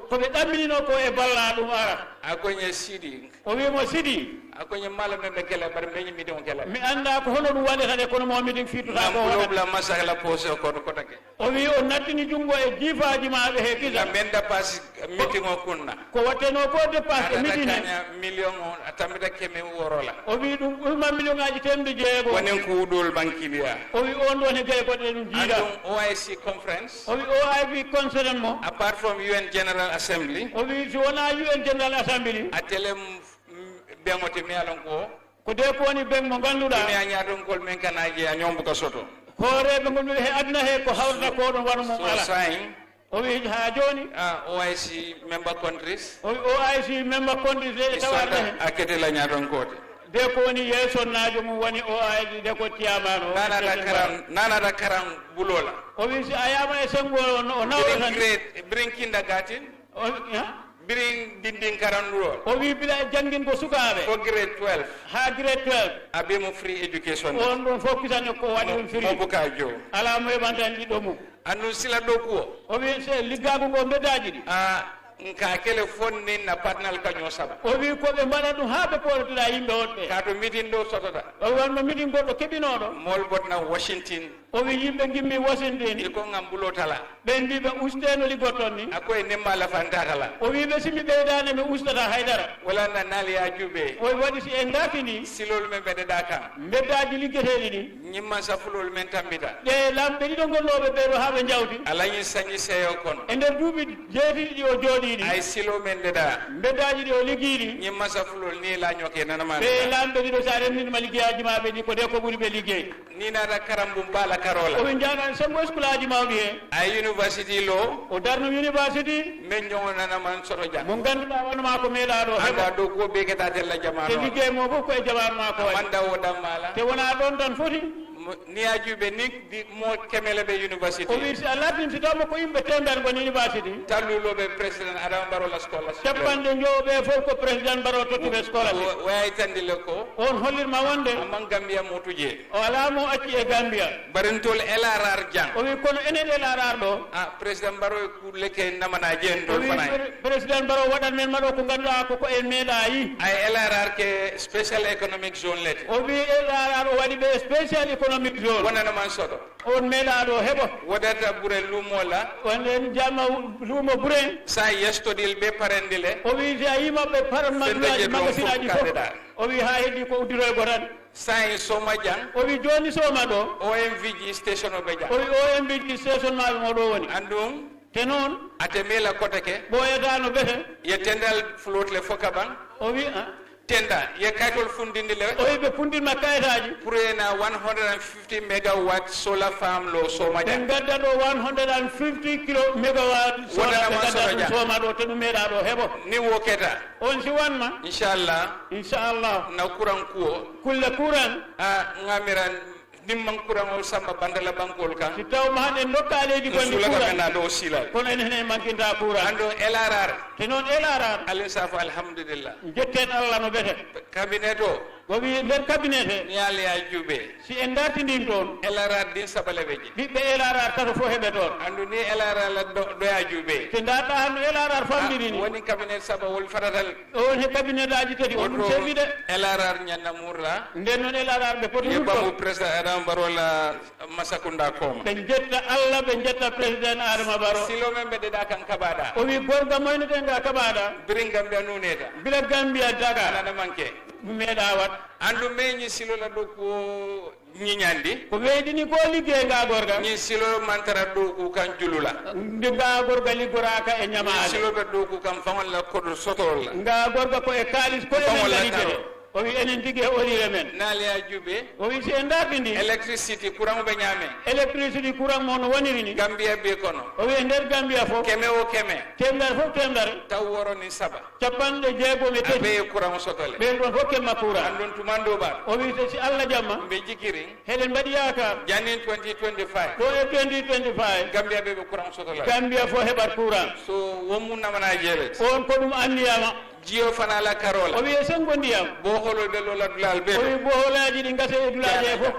ko ɓe ɗamminino ko e balla ɗum ara. A ko ñe sidi. O wi mo sidi. A ko ñe mala men ɓe kela bar men meeting o kela. Mi annda ko hono ɗum waɗata de kono mo meeting fiituta ko waɗata. Bula masakla pose ko ko take. O wi o nattini junngo e jiifaaji maaɓe he kisa. Nga men da pass meeting o kunna. Ko watteno ko dépasse e meeting he. Million o a tambita keme worola. O wi ɗum ɓurma million aji temde jeego. Wonen ko uɗol bankiliya. O wi on ɗon he gere goɗɗe ɗum jiida. Andum O I C conference. O wi O I C conference mo. Apart from U N General Assembly. O wi si wona U N General Assembly. A telem, mm, beŋote mi alon ko. Ko de ko woni beŋ mo ngannduɗaa. Duniya ñaaton kol men kana je a ñombu ka soto. Hooreeɓe ngonɓe he aduna he ko hawrata ko ɗon wano mum ala. So sign. O wi haa jooni. Ah, O I C member countries. O wi O I C member countries e tawa aduna he. A kete la ñaaton kote. De ko woni yeesonnaajo mum woni O I C de ko tiyamaano. Nanata karan, nanata karan bulola. O wi si a yaama e senngo o, o nawrata. Bring grade, bring kindergarten. O, ha? Birin dindin karanduɗo. O wi bila e janngin ko sukaaɓe. Ko grade twelve. Haa grade twelve. A be mo free education. On ɗon fof kisan ko waɗi ɗum free. Mo buka jo. Alaa mo heɓantan ɓiɗɗo mum. Andu sila dow kuwo. O wi se liggaagu ngo mbeddaaji ɗi. A nka kele fonni na patnal ka ñoo saba. O wi ko ɓe mbaɗa ɗum haa ɓe pooɗotoɗa yimɓe woɗɓe. Ka to mitin ɗo sotota. O wi wonno mitin goɗɗo keɓinooɗo. Mol botna Washington. O wi yimɓe ngimmi Washington. Iko ngam bulotala. Ɓe mbi ɓe usteno liggoton ni. A koye nemma la fantata la. O wi ɓe simi ɓeydane ɓe ustata haydara. Wala na nali ya jube. O wi waɗi si en dartini. Silol men ɓe deɗa kan. Mbeddaaji liggeteeɗi ɗi. Ñimman safulol men tambita. Ɗe lamɓe ɗiɗo gonnooɓe ɓee ɗo haa ɓe njawti. Alañi sañi seyo kon. E nder duuɓi jeetati ɗi o jooɗiiɗi. Ay silo men deɗa. Mbeddaaji ɗi o liggiiɗi. Ñimman safulol ni la ñoke nana ma. Ɓe lamɓe ɗiɗo so a renndinima liggeyaaji maɓɓe ɗi ko de ko ɓuri ɓe liggey. Ni naata karambum bala karola. O wi njaanan sembo eskulaaji mawɗi he. Ay university lo. O darno university. Men ñogonana man soto jam. Mo ngannduɗaa wano maa ko meeɗaaɗo heɓa. Anda dow ko be keta tella jamaano. Te liggey mo fof ko e jamaano maa ko waɗi. Amanda o dammala. Te wona ɗon tan foti. Mo- Ni a juɓe ni di- mo kemele ɓe university. O wi si a latin si tawmo ko yimɓe temedere ngon university. Talluloɓe président Adama Barrow la scholarship. Capanɗe njowo ɓe fof ko président Barrow tottuɓe scholarship. Wayitandile ko. On hollirma wonde. Amman Gambia motuje. O alaa mo acci e Gambia. Barintol L R R jang. O wi kono enen L R R ɗo. Ah, président Barrow e kulle ke namana jen o ɗon wi fana. Pre- président Barrow waɗan men maɗo ko ngannduɗaa ko ko en meeɗa yi. Ay L R R ke special economic zone lete. O wi L R R o waɗi ɓe special economic zone. Wonana man soto. On meeɗaɗo heɓo. Wodata bure lumo la. On en jamma lumo bure. Sa yestodil ɓe parendile. O wi si a yima ɓe paran magasin aji fof. O wi ha heddi ko uddiroygo tan. Sa en soma jang. O wi joni soma ɗo. O M V G station o ɓe jang. O wi O M V G station maɓe mo ɗo woni. Andum. Te noon. Ate mela koteke. Ɓooyata no bete. Ye tendal float le foka ban. O wi ah. Tenda ye kaytol fundinde le. O wi ɓe fundinma kayitaaji. Pour ena one hundred and fifty megawatt solar farm lo soma jang. Ɓe gadda ɗo one hundred and fifty kilo megawatt solar. Wonana ɓe man gadda soto ɗum jang. Soma ɗo te ɗum meeɗa ɗo heɓo. Ni wo keta. On si wanma. Inchallah. Inchallah. Na kuran kuwo. Kulle kuran. A ngamiran. Nimman kuran o samba bandala bankol kan. Si taw ma han en nokka leydi gonɗi kuran. Sulaka men na ɗo silal. Kono en hene mankinta kuran. Ando L R R. Te noon L R R. Alin safa alhamdulillah. Jetten Allah no bete. Cabinet o. O wi nder cabinet he. Ni ali ya jube. Si en dartindin toon. L R R din sabale ɓe je. Ɓiɓɓe L R R tato fof heɓe toon. Andu ni L R R la do, do ya jube. Te darta han no L R R famɗiri ni. Woni cabinet saba wol fatatal. O he cabinet aji tati on ɗum servi de. L R R ñanna murla. Nden noon L R R ɓe poti yebba murto. Mo président Adama Barrow la Masakunda Koma. Ɓe jetta Allah, ɓe jetta président Adama Barrow. Silo men ɓe deɗa kan kabaɗa. O wi gorga moyneten nga kabaɗa. Birin Gambia nuneta. Bila Gambia daga. Anana manke. Meeɗa wat. Andu meñi silo la ɗo ko ñiñandi. Ko weydini ko liggey nga gorga. Ñin silo mantara ɗo ku kan julula. Ndi nga gorga liggoraka e ñamaale. Ñin silo ɓe ɗo ku kan fangol la kodo sotol la. Nga gorga ko e kaalis ko e men la liggede. O wi enen tigi e olire men. Naali a juɓe. O wi si en dartindi. Electricity, courant ɓe ñaame. Electricity, courant mo no woniri ni. Gambia be kono. O wi e nder Gambia fof. Keme o keme. Temedere fof temedere. Taw woro ni saba. Capanɗe jeegom e tati. Aɓe e courant sotole. Ɓen ɗon fof kemma courant. Andun tumando ba. O wi so si Allah jamma. Mbe jikiri. Heɗen mbaɗi yaakaar. Jannin twenty twenty-five. Ko e twenty twenty-five. Gambia ɓe ɓe courant sotola. Gambia fof heɓat courant. So wonmu namana jelet. On ko ɗum anniyama. Jiyo fana la karola. O wi e sengo ndiyam. Boholol ɓe lola dulal ɓe. O wi boholaji ɗi ngasa e dulaji e fof.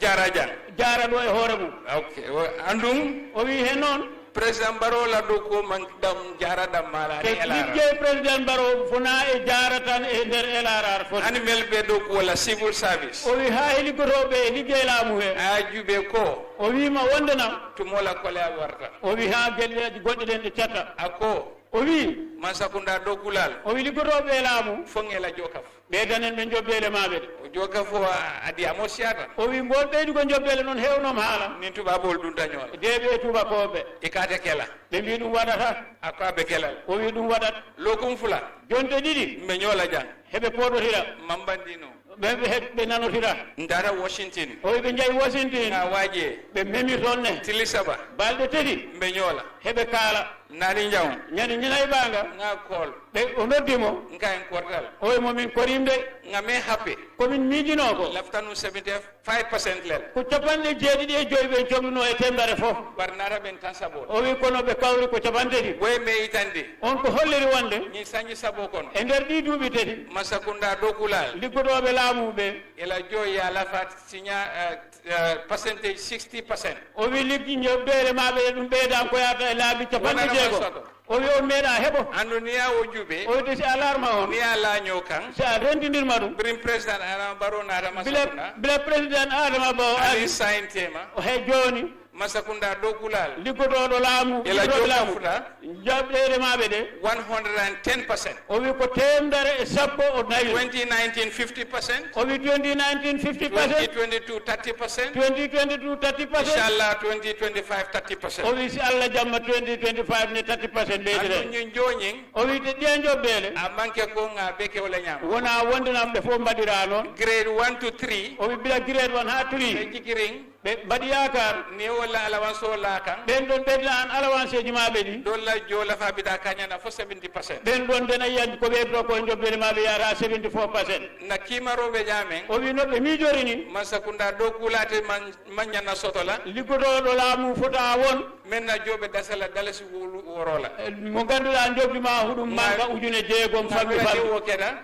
Jara jang. Jara ɗo e hoore mum. Ok. Andum. O wi he noon. Président Barrow la ɗo ko man dam jara dam mala ni L R R. Liggey président Barrow fona e jara tan e nder L R R foti. Animel ɓe ɗo ko wala civil service. O wi ha e liggotoɓe e liggey laamu he. A juɓe ko. O wima wonde nam. Tumola kole a warta. O wi ha gelleji goɗɗe ɗen ɗe catta. A ko. O wi. Man sakunda ɗo kulal. O wi liggotoɓe e laamu. Fongela jokaf. Ɓeydanen ɓe jobbeele maɓɓe ɗe. O jooka fof a- adi amo siyata. O wi ngol ɓeydugo jobbeele noon heewnoom haala. Nin tubaabol ɗum dañola. Deeɓe e tuubakooɓe. E kaate kela. Ɓe mbi ɗum waɗata. A ko aɓe kelal. O wi ɗum waɗat. Lokum fula. Jonte ɗiɗi. Mbe ñoola jang. Heɓe pooɗotira. Mambandino. Ɓe ɓe he- ɓe nanotira. Ndara Washington. O wi ɓe njahi Washington. Nga waaje. Ɓe memi toon ne. Tili saba. Balɗe tati. Mbe ñoola. Heɓe kaala. Nani njaw. Ñande ñinayi ɓaanga. Nga call. Ɓe o noddi mo. Nga en kortal. O wi mo min korim de. Nga me happy. Ko min miijinoo ko. Lafta nu seventy-five percent lel. Ko capanɗe jeeɗiɗi e joyi ɓen coɓluno e temedere fof. Bar nata ɓen tan sabo. O wi kono ɓe kawri ko capanɗe ɗiɗi. Boy me itande. On ko holliri wonde. Ñin sanji sabo kono. E nder ɗi duuɓi tati. Masakunda dokulal. Liggotooɓe laamu ɓe. Ela joyi ya lafa siña, eh, eh, percentage sixty percent. O wi liggi ñoɓɓeere maɓɓe ɗum ɓeydan ko yata e laabi capanɗe jeego. O wi on meeɗa heɓo. Andu niya o juɓe. O wi si a larma on. Niya laño kan. Si a rentindirma ɗum. Birin président Adama Barrow naata bila, masakunda. Bila président Adama Barrow ali. Ali sign tema. O he jooni. Masakunda dokulal. Liggotooɗo laamu. Ela liggotooɓe joɓa laamu. Futa. Jaɓɗeede maɓɓe de. One hundred and ten percent. O wi ko teemedere e sappo o nawi. Twenty nineteen, fifty percent. O wi twenty nineteen, fifty percent. Twenty twenty-two, thirty percent. Twenty twenty-two, thirty percent. Inshallah, twenty twenty-five, thirty percent. O wi si Allah jamma twenty twenty-five ne thirty percent ɓeydere. Andu ñin joñin. O wi te ɗiya joɓɓeele. A manque ko nga beke wala ñama. Wona wonde nam ɓe fof mbaɗira noon. Grade one to three. O wi bila grade one ha three. Ɓe jikirin. Ɓe mbaɗi yaakaar. Ni walla allowance o laakan. Ɓen ɗon ɓeyda an allowance eji maɓɓe ɗi. Dolla jola fa bida kañana fo seventy percent. Ɓen ɗon dena yiyan ko ɓeydo ko e jobbere maɓɓe yata seventy-four percent. Na kimaroɓe ñamen. O wi no ɓe miijorini. Masakunda dow kulate man, mañana sotola. Liggotooɗo laamu fota won. Men na joɓe dasala dalasi wolu worola. Eh, mo ganduɗa jobdi ma huɗum manka ujune jeegom fammi fammi.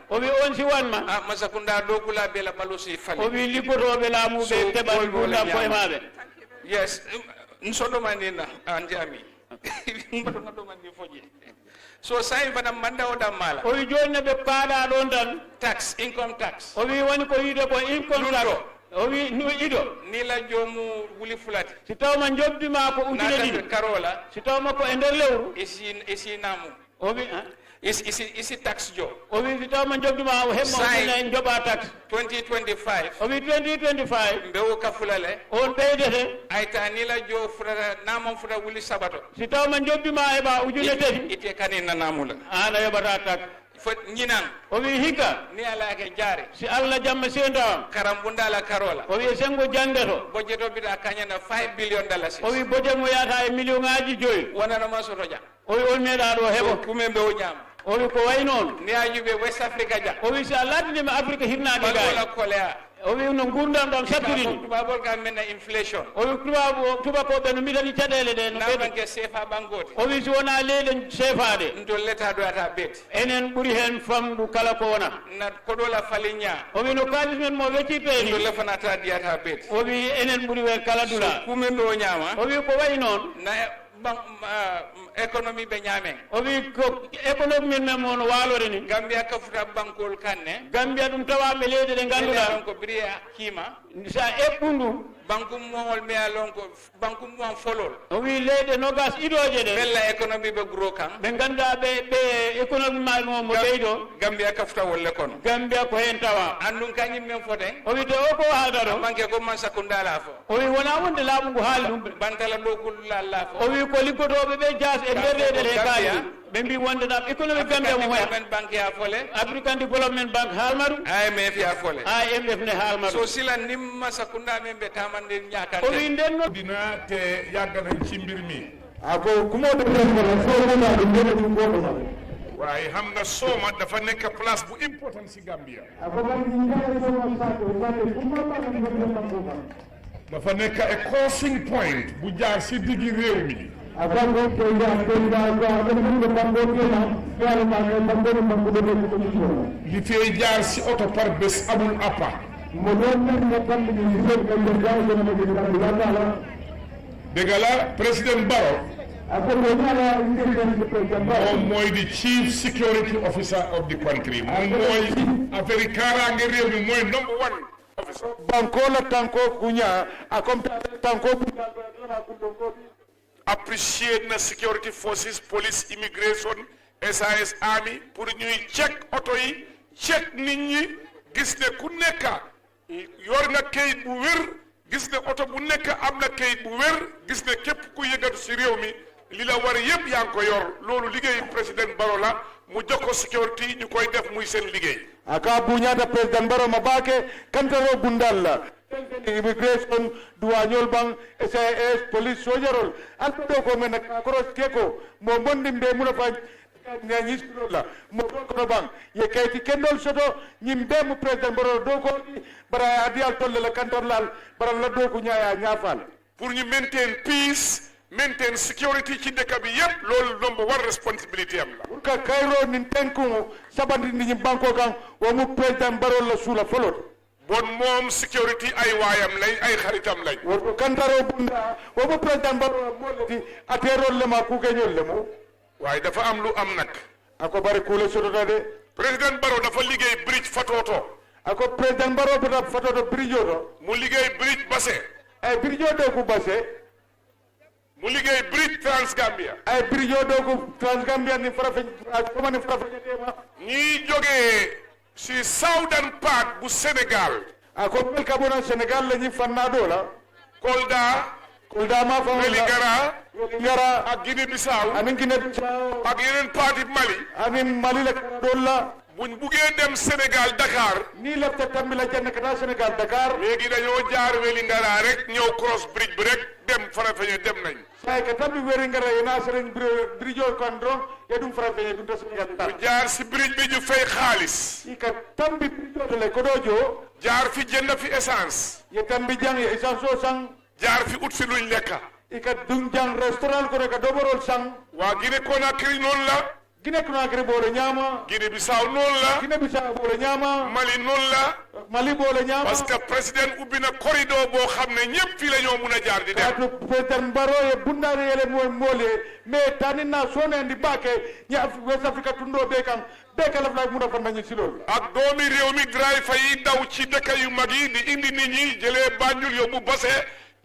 O wi on si wanma. A masakunda dokula bela balosi fali. O wi liggotooɓe laamu ɓe teɓal gurdam koye maɓɓe. Yes, n soɗomani na an jami. Mbaɗo ɗomani foƴi. So sayi fana manda o dammala. O wi joni no ɓe kaaɗa ɗon tan. Tax, income tax. O wi woni ko wiide ko income tax. Lundo. O wi no ido. Ni la jomu wuli fulati. Si tawma jobdi ma ko ujune ɗiɗi. Karola. Si tawma ko e nder lewru. Isi, isi namu. O wi, ah? Isi, isi, isi tax jo. O wi si tawma jobdi ma o hemma o Sai. Ujune joɓa tax. Twenty twenty-five. O wi twenty twenty-five. Mbe o ka fulale. On ɓeydete. Ay ta ni la jo fura naman fura wuli sabato. Si tawma jobdi ma heɓa ujune tati. Ite kani na namula. Ana yoɓata tax. Fo ñinan. O wi hikka. Ni ala ke jare. Si Allah jamma senda. Karambunda la karola. O wi e sengo jangde to. Budget o bida kanya na five billion dollars. O wi budget mo yata e million ngaji joyi. Wana no masoto ja. O wi on meeɗa ɗo heɓo. Kumen ɓe o ñaama. O wi ko way noon. Ni a juɓe West Africa ja. O wi si a laatiniima Afrique hirnaange gaay. Wala kolea. O wi no nguurndam ɗam sattirini. Tubabol ka men na inflation. O wi tubabo, tubakooɓe no mbitani caɗeele ɗe no ɓeydi. Namanke sefa ɓangote. O wi si wonaa leyɗe seefaaɗe. Ndol leta ɗo ata bet. Enen ɓuri heen famɗu kala ko wona. Na koɗola faliña. O wi no kaalis men mo weccirtee ni. Ndol le fana ta diyata bet. O wi enen ɓuri wen kala dula. So kumen ɗo ñaama. O wi ko wayi noon. Na Ban-, ah, économie ɓe ñaamen. O wi ko économie men mo no waalori ni. Gambia ka futa bankol kanne. Gambia ɗum tawa ɓe leyɗe ɗe ngannduɗaa. Ɗon ko biri a kiima. Sa eɓɓu ndu. Banku muwol me alon ko banku muwon folol. O wi leyɗe nogas idoje ɗe. Bella économie ɓe guro kan. Ɓe ngannduɗaa ɓe, ɓe économie ma mo, mo ɓeydo. Gambia ka futa wolle kono. Gambia ko heen tawa. Andun kañum men foten. O wi te o ko haaldata ɗo. Manke ko man sakundala fo. O wi wonaa wonde laamu ngu haali ɗum. Bantala ɗo kullalla fo. O wi ko liggotooɓe ɓe jaas e nder leyɗe ɗe kaali ɗum. Ɓe mbi wonde ɗam économique Gambia mo hoya. Development Bank ya fole. African Development Bank haalma ɗum. I M F ya fole. I M F ne haalma ɗum. So sila nimma sakunda men ɓe tamande ñaakante. O wi nden no. Dina te yàgg nañ ci mbir mi. A ko kuma da kan fara so kuma da ne ɗum goɗɗo ma. Waaye xam nga Soma dafa nekk place bu important si Gambia. A ko man ni ngara so ma sa ko ma ko kuma ba ni ngara ko ba. Dafa nekk a crossing point bu jaar si diggi réew mi. A ko ko ko ya ko ya ko ko ko ko ko ko ko ko ko ko ko ko. Li fay jaar si oto par bés amul appa. Mo don men na tambi ni ko ko ya ko ko ko ko ko. Dëgg la, Président Barrow. A ko ko ya la ko ko ko ko ko. Moom mooy the chief security officer of the country. Moom mooy affaire kaaraange réew mi mooy number one. Banko la tanko kunya, a comme tanko kunya. Appreciate na security forces, police, immigration, S I S, army, pour ñuy check oto yi, check nit ñi, gis ne ku nekka yor nga kayit bu wér, gis ne oto bu nekk am na kayit bu wér, gis ne képp ku yëngatu si réew mi, li la war yépp yaa ngi ko yor. Loolu liggéeyu Président Barrow la, mu jox ko security, ñu koy def muy seen liggéey. A ka buñata Président Barrow ma baake, kantaro gundal la. Immigration, duwañol ban, S I S, police, sojarol. Alba ɗo ko men ka cross ke ko, mo mondi mbe muna fa ñañi la. Mo ɗo kono ban, ye kayti kendol soto, ñim be mu président Barrow ɗo ko, bara adi al tolle la kantar lal, bara la ɗo ko ñaya ñafal. Pour ñu maintain peace, maintain security ci dëkk bi yépp, loolu number one responsibility am la. Pour ka Cairo nin tenku sabandi ni banko kan, wa mu président Barrow la sula folot. Bon, moom security ay waayam lañ, ay xaritam lañ. Woto kantaro bunda, wobo président Barrow moleti, aterol le ma kukeñol le mo. Waaye dafa am lu am nag. Ako bari kule sotota de. Président Barrow dafa liggéey bridge Fatoto. Ako président Barrow bota Fatoto bridge oto. Mu liggéey bridge Basse. Ay bridge oto ku Basse. Mu liggéey bridge Trans Gambia. Ay bridge o ɗo ko Trans Gambia ni Farafenni, a, kuma ni Farafenni tema. Ñi jógee si southern part bu Sénégal. A ko mel ka bona Sénégal la ñi fanna do la. Kolda. Kolda ma fa Welingara. Welingara. Ak Guinée Bissau. Anin Guinée Bissau. Ak yeneen parti Mali. Anin Mali la do la. Buñ buggee dem Sénégal, Dakar. Ni lefta tambi la janne kata Sénégal, Dakar. Léegi dañoo jaar Welingara rek, ñëw cross bridge bi rek, dem Farafenni, dem nañ. Say ka tambi Welingara, yena seren bri-, bridge o kan dron, ya dum Farafenni, dum ta Sénégal, Dakar. Ñu jaar si bridge bi, ñu fay xaalis. I ka tambi bridge o le ko do jo. Jaar fi, jënd fi essence. Ye tambi jang, ye essence o sang. Jaar fi, ut si luñ lekka. I ka dum jang restaurant ko ka doborol sang. Waa Guinée Conakry noonu la. Guinée Conakry bolo ñama. Guinée Bissau noonu la. Guinée Bissau bolo ñama. Mali noonu la. Mali bolo ñama. Parce que président ubbi na corridor boo xam ne ñëpp fii la ñoo mun a jaar di dem. Katu président Barrow ye bundare yele mo mole, mais tanina sone ndi bake ñi Af-, West Africa tundo be kan, be kala fly mun a fanna ñi silol. Ak doomi réew mi, driver yi daw ci dëkk yu mag yi di indi nit ñi, jëlee Banjul yóbbu Basse,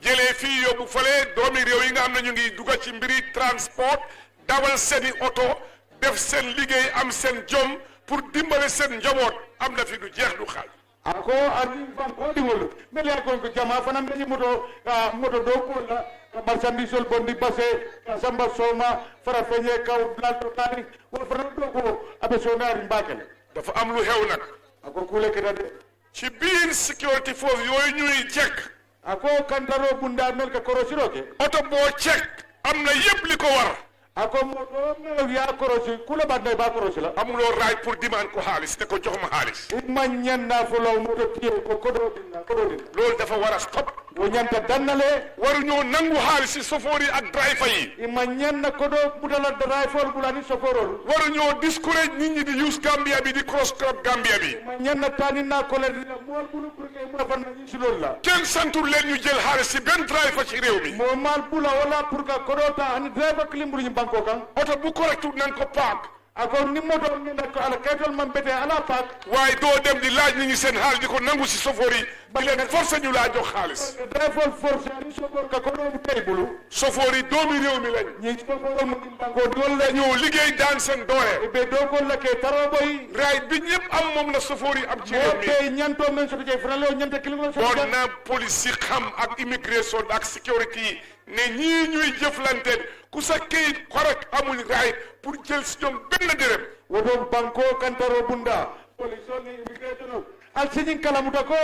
jëlee fii yóbbu fale, doomi réew yi nga xam ne ñu ngi dugga ci mbiri transport, dawal seeni oto, def seen liggéey, am seen jom pour dimbale seen njaboot, am na fi du jeex du xaaj. A ko ani banko di wol, mele a kon ko jama fana mbe moto, a, moto do ko la, ka marchandise ol bondi Basse, ka Samba Soma, Farafenni, ka Blanto Tani, wol fana do ko abe sonari mbakele. Dafa am lu xew nag. A ko kule keda de. Ci biir security force yooyu ñuy check. A ko kantaro bunda mel ka korosiro ke. Oto boo check, am na yëpp li ko war. A ko moto mel ya korosi, kula banda ba korosi la. Amuloo right pour demand ko xaalis, ne ko jox ma xaalis. I ma ñanna fo law moto tiye ko kodo dinna, kodo dinna. Loolu dafa war a stop. Wo ñanta dannale. Waruñoo nangu xaalis si chauffeur yi ak driver yi. I ma ñanna kodo budala driver bulani chauffeur olu. Waruñoo discourage nit ñi di use Gambia bi, di cross Gambia bi. I ma ñanna tani na kole di la mol bulu pour que mo fanna si loolu la. Kenn santul leen ñu jël xaalis si benn driver ci réew mi. Mo mal bula wala pour que kodo ta ani driver kilimbulu ñu banko kan. Oto bu correct nan ko park. A ko ni moto min ko ala kaytol man bete ala park. Waaye doo dem di laaj nit ñi seen xaalis di ko nangu si chauffeur yi. Di leen forcer ñu laa jox xaalis. Driver forcer ni chauffeur ka kodo bu tey bulu. Chauffeur yi doomi réew mi lañ. Ñi chauffeur mu banko di wala. Dañoo liggéey daan seen doole. Be do ko la ke taro boy. Right bi ñëpp am moom la chauffeur yi am ci réew mi. Mo be ñanto men so ke fralo ñanta kilo so. Bon na police yi xam ak immigration ak security ne ñii ñuy jëflante ku sa kayit correct amuñ right pour jël si ñoom benn dërëm. Woto banko kantaro bunda. Police on ni immigration on. Al sinin kala muta ko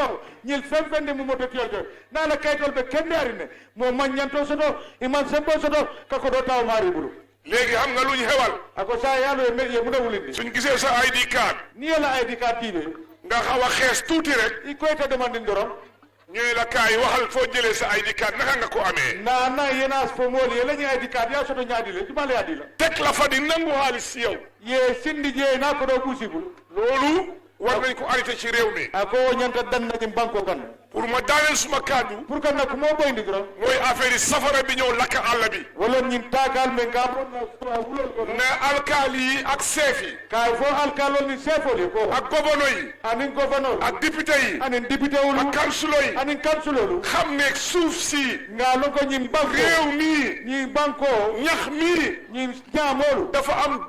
ñil fen fen de mu moto tiyol to. Na la kaytol be kende arine. Mo man ñanto soto, iman sembo soto, ka ko do taw mari bulu. Léegi xam nga lu ñu xewal? A ko sa yalo e mel ye muna wulindi. Suñ gisee sa I D card. Ni la I D card dibe. Nga xaw a xees tuuti rek. I koy ta demandin dorom. Ñooy la kaay waxal foo jëlee sa I D card, naka nga ko amee? Na na yena fo mol ye la ñi I D card ya soto ñaadi le, jumale adi la. Teg la fa di nangu xaalis si yow. Ye sindi je na ko do busi bulu. Loolu war nañ ko arrêté ci réew mi. A ko ñanta dan na ñim banko kan. Pour ma daaneel suma kàddu. Pour que nak mo boy ndi dron. Mooy affaire yi safara bi ñëw lakk àll bi. Wala ñin takal men ka bon na wulol ko. Na alkaali yi ak chef yi. Kay fo alkalol ni chefol yi ko. Ak gouverneur yi. Anin gouverneur. Ak député yi. Anin député wulu. Ak kansulo yi. Anin kansulolu. Xam ne suuf si. Nga lon ko ñim banko. Réew mi. Ñi banko. Ñax mi. Ñi ñamolu. Dafa am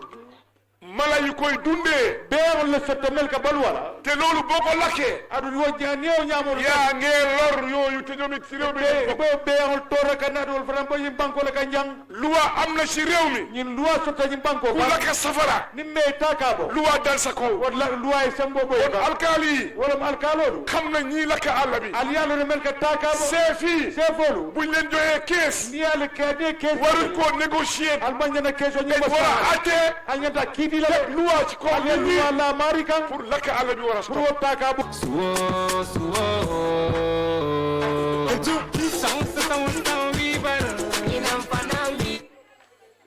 mala yu koy dundee. Be on le sotomel ka balwala. Te loolu boo ko lakkee, aɗum wojja ni o ñaamol. Yaa ngee lor yooyu te ñoom it si réew mi lañ bokk. Ɓe ɓe on torra ka naɗol fana ɓe yimɓankole ka njang. Luwa am na si réew mi. Ñin luwa sotta yimɓanko ku lakka safara, ni me taakabo. Luwa dal sa kaw. Wala luwa e sembo ɓoye. Kon alkaali yi, wala mo alkaaloɗo, xam na ñii lakka àll bi. Aliyalo ne men ka taakabo. Seefi, sefolu, buñ leen joxee kees, ni ale kade kees, waruñ koo négocier. Almañana kees o ñi wala atte. Alñanta kiidila le luwa ci kaw. Luwa la mari kan pour lakka àll bi war a stop. Pour taakabo. Suwo, suwo.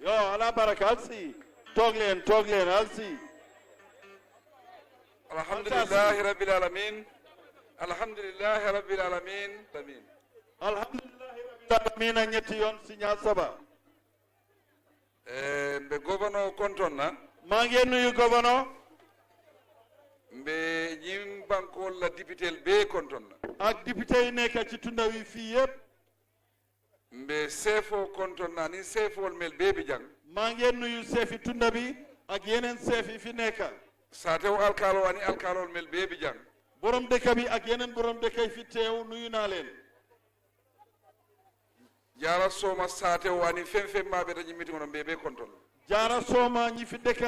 Yo, ala baraka, alsi. Toog leen, toog leen, alsi. Alhamdulillahi rabbil alamin. Alhamdulillahi rabbil alamin. Amin. Alhamdulillahi rabbil alamin, a ñetti yoon, si ñaar saba. Eh, mbe gouverneur kontonna. Maa ngi nuyu gouverneur. Mbe ñimbankol la député be kontonna. Ak député yi nekk ci tunda wi fii yépp. Mbe seefo kontonna ni seefowol mel beebi jang. Maa ngi nuyu seefi tunda bi ak yeneen seefi fi nekk. Saatew alkaalo ani alkaalol mel beebi jang. Borom dëkk bi ak yeneen borom dëkk yi fi teew, nuyu naa leen. Jaara sooma saatew ani fenfen maa be dañi miti ngono mbe be kontol. Jaara sooma ñi fi dëkk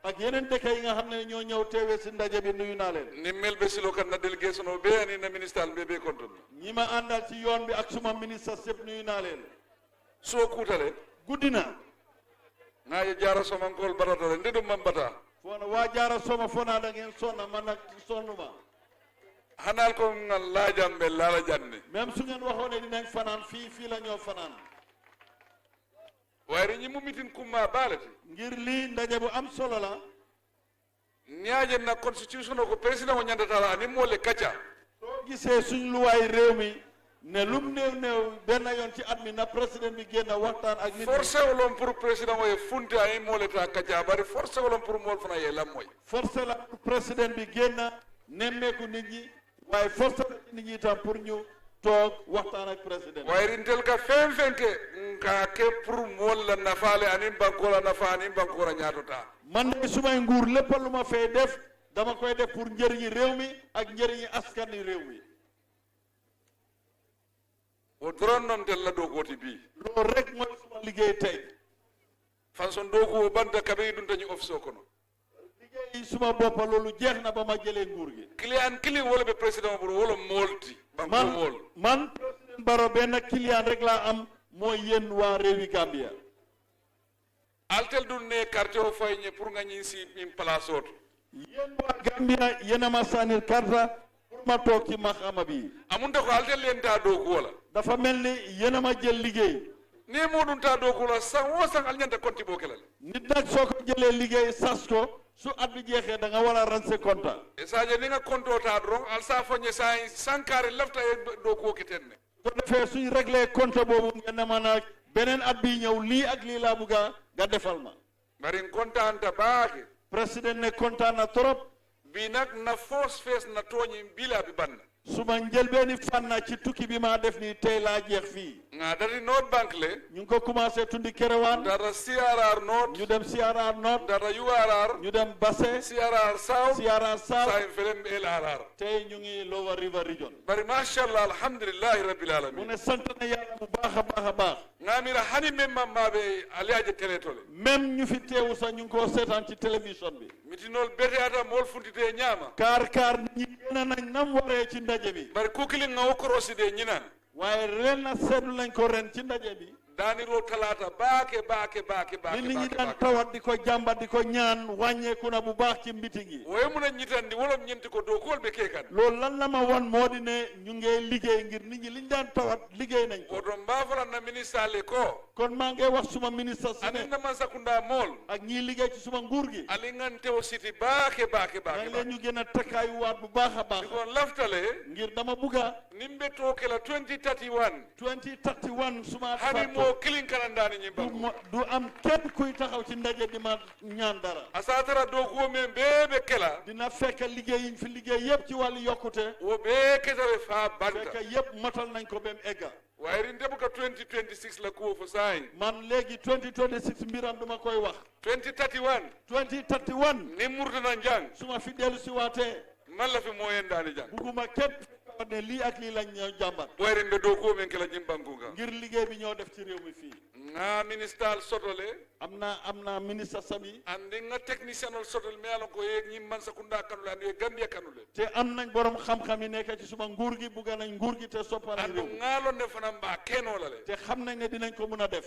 ak yeneen dëkk yi nga xam ne ñoo ñëw teewee si ndaje bi, nuyu naa leen. Ni mel be silo kan na délégation o be ani na ministre al be be kontol. Ñi ma àndal ci yoon bi ak suma ministre sëpp, nuyu naa leen. Soo kuutale. Guddi na. Nga ye jaara sooma nkol baratale nde dum man bata. Fona waa jaara sooma fona da ngeen sonna, man nag sonnuma. Hanal ko ngal laajan be laala janne. Même su ngeen waxoon ne dinañ fanaan fii, fii la ñoo fanaan. Waaye ñi mu mitin kumma baalati. Ngir lii ndaje bu am solo la. Ñaaje na constitution o ko président o ñandata la ani mole kaca. Soo gisee suñ luwaay réew mi ne lum néew néew benn yoon ci at mi na président bi génn waxtaan ak nit ñi. Forcé wolon pour président o e funte ani mole ta kaca, bari forcé wolon pour mol fana ye lamoy. Forcé la pour président bi génn nemmeeku nit ñi, waaye forcé la ci nit ñi tam pour ñu toog waxtaan ak président. Waaye rintel ka fenfenke nka ke pour mol la nafaale ani banko la nafa ani banko la ñaatota. Man de sumay nguur lépp lu ma fay def, dama koy def pour njëriñi réew mi ak njëriñi askani réew mi. Wo doron non tel la dookooti bii. Loolu rek mooy suma liggéey tey. Fanson dooku o banta kabe dunta ñu office o kono. Liggéey suma boppa loolu jeex na ba ma jëlee nguur gi. Client kili wala be président buru wala molti. Banko man mol. Man président Baro benn client rek laa am, mooy yéen waa réewi Gambia. Altel dun ne quartier o fay ñe pour nga ñin si in place o to. Yéen waa Gambia, yéen a ma sànnil karta pour ma toog ci maxama bi. Amunta ko altel leen taa dooku wala. Dafa mel ni yéen a ma jël liggéey. Ni moo dun taa dooku la san wo san al ñanta konti boo kelal. Nit nag soo ko jëlee liggéey sas ko, su at bi jeexee da nga war a ranse konta. E saaje ni nga konto taa doron al saa fo ñe saa sankaari lafta ye dooku ke ten ne. Ko defee suñ réglé compte boobu, ngeen ne ma nag beneen at bi ñëw lii ak lii laa bugga nga defal ma. Bari n kontaan ta baake. Président ne kontaan na trop. Bi nag na force fees na tooñi bila bi banna. Suma njëlbeeni fànna ci tukki bi maa def nii tey laa jeex fii. Nga dati North Bank le. Ñu ngi ko commencé tundi Kerewaan. Data C R R North. Ñu dem C R R North. Data U R R. Ñu dem Basse. C R R South. C R R South. Sa en felem L R R. Tey ñu ngi Lower River Region. Bari mashallah, alhamdulillahi rabbil alamin. Mu ne sant na Yàlla bu baax a baax a baax. Ngamira hani men mammaɓe aliaje télé tole. Même ñu fi teewu sax ñu ngi ko seetaan ci télévision bi. Mitinol bete ata mol funtite ñaama. Kaar kaar nit ñi gën a nañ nam waree ci ndaje bi. Bari kukili nga o korosi de ñinan. Waaye ren na seetlu lañ ko ren ci ndaje bi. Daaniroo talaata baake, baake, baake, baake, li nit ñi baake, daan baake. Tawat di ko jàmbat di ko ñaan wàññeeku na bu baax ci mbiting yi. Woye mun a ñitandi wolom ñenti ko dow kool ɓe keekan. Loolu lan la ma wan moo di ne ñu ngee liggéey ngir nit ñi liñ daan tawat liggéey nañ ko. Woto mbaa folan na ministre le ko. Kon maa ngi wax suma ministre si ne. Anin na man sakunda mool. Ak ñiy liggéey ci suma nguur gi. Ali ngan tewo siti baake, baake, baake, maa ngi leen baake. Ñu gën a takkaayuwaat bu baax a baax. Di ko laftale. Ngir dama bugga. Nimbe to kela twenty thirty-one. Twenty thirty-one suma. Hani mo kilin kanandani ñi du banko. Mo, du am kenn kuy taxaw ci ndaje di ma ñaan dara. Asatara do ko men bebe kela. Dina fekk liggéey yiñ fi liggéey yépp ci wàllu yokkute. Wo be ketare fa banta. Fekk yépp matal nañ ko bem egga. Wayri ndebuka twenty twenty-six la kuwo fo sayi. Man léegi twenty twenty-six mbiram duma koy wax. Twenty thirty-one. Twenty thirty-one. Ni murtana njang. Suma fi dellu si waatee. Malla fi moo yendaani jang. Buguma képp ne lii ak lii lañ ñoo jàmbat. Ɓoyri mbe dow ko men kela jimbanku kan. Ngir liggéey bi ñoo def ci réew mi fii. Nga ministal sotole. Am na am na ministre Sami. Andi nga technicien ol sotole me alon ko ye ñim man sakunda kanule andi ye Gambia kanule. Te am nañ borom xam-xam yi nekk ci suma nguur gi, bugga nañ nguur gi te soppal Andu réew mi. Ngalon ne fana mba keno la le. Te xam nañ ne dinañ ko mun a def.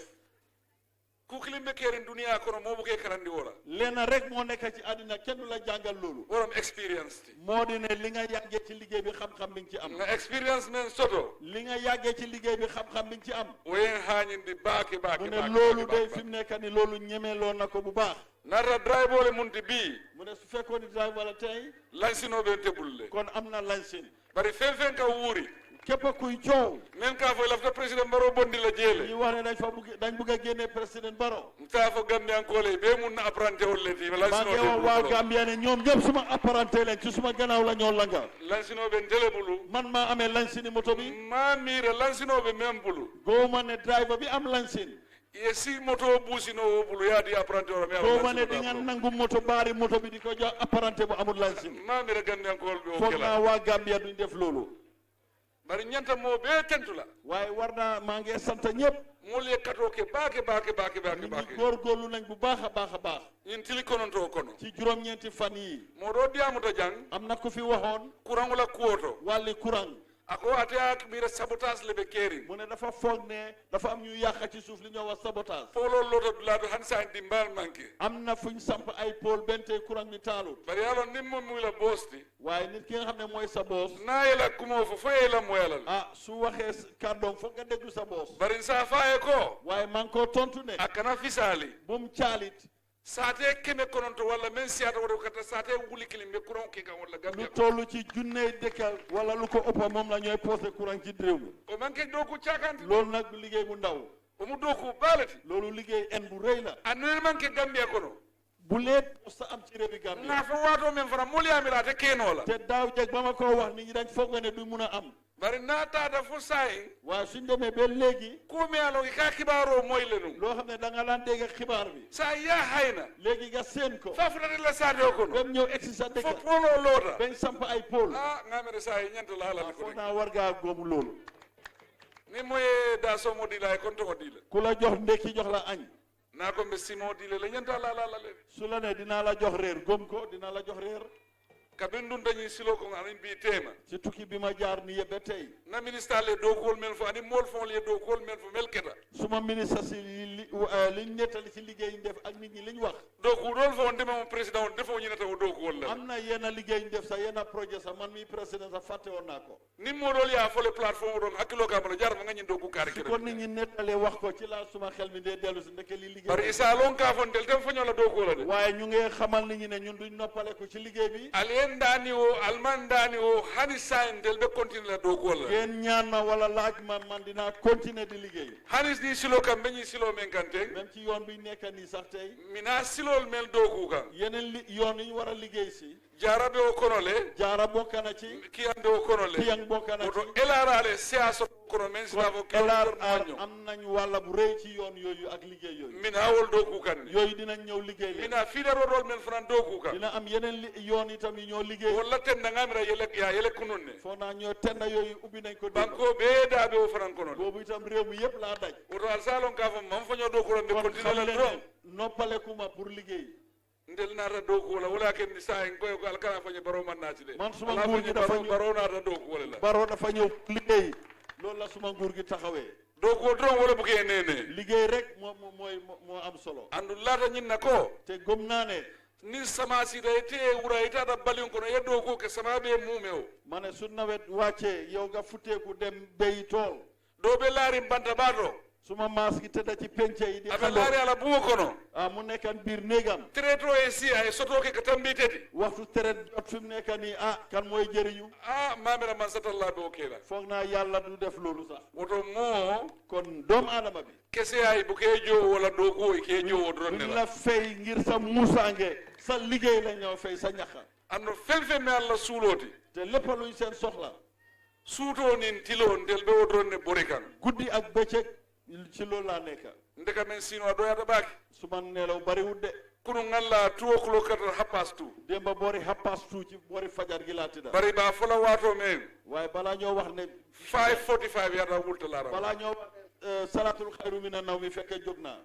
Ku kilimbe kerin duniya kono moo buke karandi wola. Lenn rek moo nekk ci àddina, kenn du la jàngal loolu. Worom experience ti. Moo di ne li nga yàggee ci liggéey bi, xam-xam bi nga ci am. Nga experience men soto. Li nga yàggee ci liggéey bi, xam-xam bi nga ci am. Woyen hañindi baake baake. Mu ne loolu day fi mu nekk ni loolu ñemeloo na ko bu baax. Nata drive ole munti bi. Mu ne su fekkoon ni drive wala tey. Lansino be tebulle. Kon am na lansin. Bari fen fen ka wuri. Képp kuy coow. Men ka fo lafta président Baro bondi la Ñi jele. Wax ne dañ fa bugg dañ bugg a génne président Baro. Nta fo Gambian ko le be mun apprenti wala ti. Maa ngi wax waa Gambia ne ñoom ñëpp suma apprenti lañ, ci suma gannaaw la ñoo langa. Lansino be ntele bulu. Man maa amee lansini moto bi. Ma mira lansino be men bulu. Góoma ne driver bi am lansin. Ye si moto busino wo bulu ya di apprenti wala me. Góoma ne di nga nangu moto baari moto bi di ko jox apprenti bu amul lansin. Ma mira Gambian ko be o Foog naa kela. Waa Gambia duñ def loolu. Bari ñanta mo be tentula. Waaye war naa maa ngi sant ñëpp. Mol ye kato ke baake baake baake baake Nit ñi baake. Góorgóorlu nañ bu baax a baax a baax. Ñin tili kononto kono. Ci juróom-ñeenti fan yi. Mo do diamuta jang. Am na ku fi waxoon. Kuran wala kuwoto. Wàlli courant. Ako ate ak mira sabotage le be keri. Mu ne dafa foog ne dafa am ñu yàq ci suuf li ñoo wax sabotage. Polo loto dulado hansa dimbal manke. Am na fuñ samp ay pôle benn tey courant bi taalut. Bari yalo nimmo mula bosti. Waaye nit ki nga xam ne mooy sa boss. Na yela kumo fo fo yela mo yala. Ah, su waxee s- kàddoom foog nga déglu sa boss. Bari sa faye ko. Waaye maa ngi ko tontu ne. Akana fisali. Bu mu caalit. Sate keme kononto wala men siyata wala kata sate wuli kilimbe kuran ke kan wala Lu Gambia. Toll ci junney dëkk wala lu ko ëpp moom la ñooy posé courant ci réew mi. O manke doku chakanti. Loolu nag du liggéey bu ndaw. O mu doku balati. Loolu liggéey en bu rëy la. Anu manke Gambia kono. Bu leet sa am ci réewi Gambia. Na fo wato men fana moli amira te keno la. Te daaw jeg ba ma ko wax nit ñi dañ foog ne du mun a am. Bari na tata fo sai. Waaye suñ demee ba léegi. Ko me alo ka kibaro moy lenu. Loo xam ne da nga daan dégg xibaar bi. Sa ya hayna. Léegi nga seen ko. Fa fota de la sado kono. Ba mu ñëw egsi sa Fo dëkk. Polo lota. Bañ samp ay pôle. Ah, ngamere sa e ñanta la ala Ah, ko. Foog naa war ngaa góomu loolu. Ni moye da somo dila e konto ko dila. Ku la jox ndekki jox la añ. Na ko mbe simo dile le ñanta la la la le. Su la ne dinaa la jox reer, gëm ko, dinaa la jox reer. Ka bindun dañi silo ko anin bi tema. Ci tukki bi ma jaar ni yebbe tey. Na ministre le do ko men fo ani mol fo le do ko men fo melketa. Suma ministre si li li- eh, liñ nettali ci liggéey ñu def ak nit ñi liñ wax. Do ko dol fo ndema mo président on defo ñina taw do ko la. Am na yenn liggéey ñu def sax, yenn projet sax, man mi président sax fàtte woon naa ko. Ni mo dol ya fo le plateforme don hakilo ka bala jar ma ngañi do ko kare Su kere. Ko nit ñi nettalee wax ko ci la suma xel mi dee dellu si ndeke li liggéey. Bari isa lon ka fon del tem fo ñola do ko la de. Waaye ñu ngi xamal nit ñi ne ñun duñ noppale ko ci liggéey bi. Alendani o almandani o hani sa en del be continue la do ko la. Ngeen ñaan ma wala laaj ma, man dinaa continuer di liggéey. Hanis ni silo kam be ñi silo men kante. Même ci yoon bi nekk nii sax tey. Mina silol mel do ku kan. Yeneen li yoon yi ñu war a liggéey si. Jarabe o kono le. Jaara bokk na ci. Kiyande o kono le. Kiyang bokk na ci. Woto L R R e siyaso kono men sila fo L R R kilomètre moño. Am nañ wàlla bu rëy ci yoon yooyu ak liggéey yooyu. Mina wol do ku kan. Yooyu dinañ ñëw liggéey leen. Mina fidaro dol men fran do ku kan. Dina am yeneen li yoon itam yi ñoo liggéey. Wala ten da ngamira yele ya yele kununne. Foog naa ñoo tenda yooyu ubbi nañ ko. Démb. Banko be da be o fran kono. Boobu itam réew mi yëpp laa daj. Woto alsalon ka fo man fo ñoo do ko be Kon continue xam la leen dron. Ne noppaleku ma pour liggéey. Ndel nata do ko la wala ken ni sa en koy ko alkala fo ñe baro man nati de. Man suma Ala fo nguur gi ñe dafa baro ñëw. Baro nata do ko la. Baro dafa ñëw liggéey. Loolu la suma nguur gi taxawee. Do ko dron wala bu ke nene. Liggéey rek moo moo mooy moo moo am solo. Andu lata ñin na ko. Te gëm naa ne. Ni sama si da ite wura ita da balin kono ye do ko ke sama be mume o. Ma ne su nawet wàccee yow nga futteeku dem béyi tool. Do be lari mbanta bato. Suma maas gi tëdda ci penca yi di Abe xaloo. Lari ala buwo kono. Ah, mu nekkan biir néegam. Treto e si ay soto ke ka tambiteti. Waxtu teret jot fi mu nekk nii, ah, kan mooy jëriñu? Ah, mamira man satalla be o kela. Foog naa Yàlla du def loolu sax. Woto mo. Kon doomu aadama bi. Kese ay bu ke jo wala do ko ke jo o dron Duñ la. La fay ngir sa muusaange, sa liggéey la ñoo fay, sa ñaxa. Andu fen fen me Allah suloti. Te lépp luñ seen soxla. Suto nin tilo ndel be o dron ne bore kan. Guddi ak bëccëg ci loolu laa nekk. Ndeka men sino do ya tabaki. Su man nelaw bariwut de. Kunu ŋalla two o'clock kata half past two. Demba boori half past two ci boori fajar gi laa tëdda. Bari ba fola waato men. Waaye balaa ñoo wax ne. Five forty-five yata wulta laara. Balaa ñoo wax ne, eh, salaatul xayru mina nawmi fekkee jóg naa.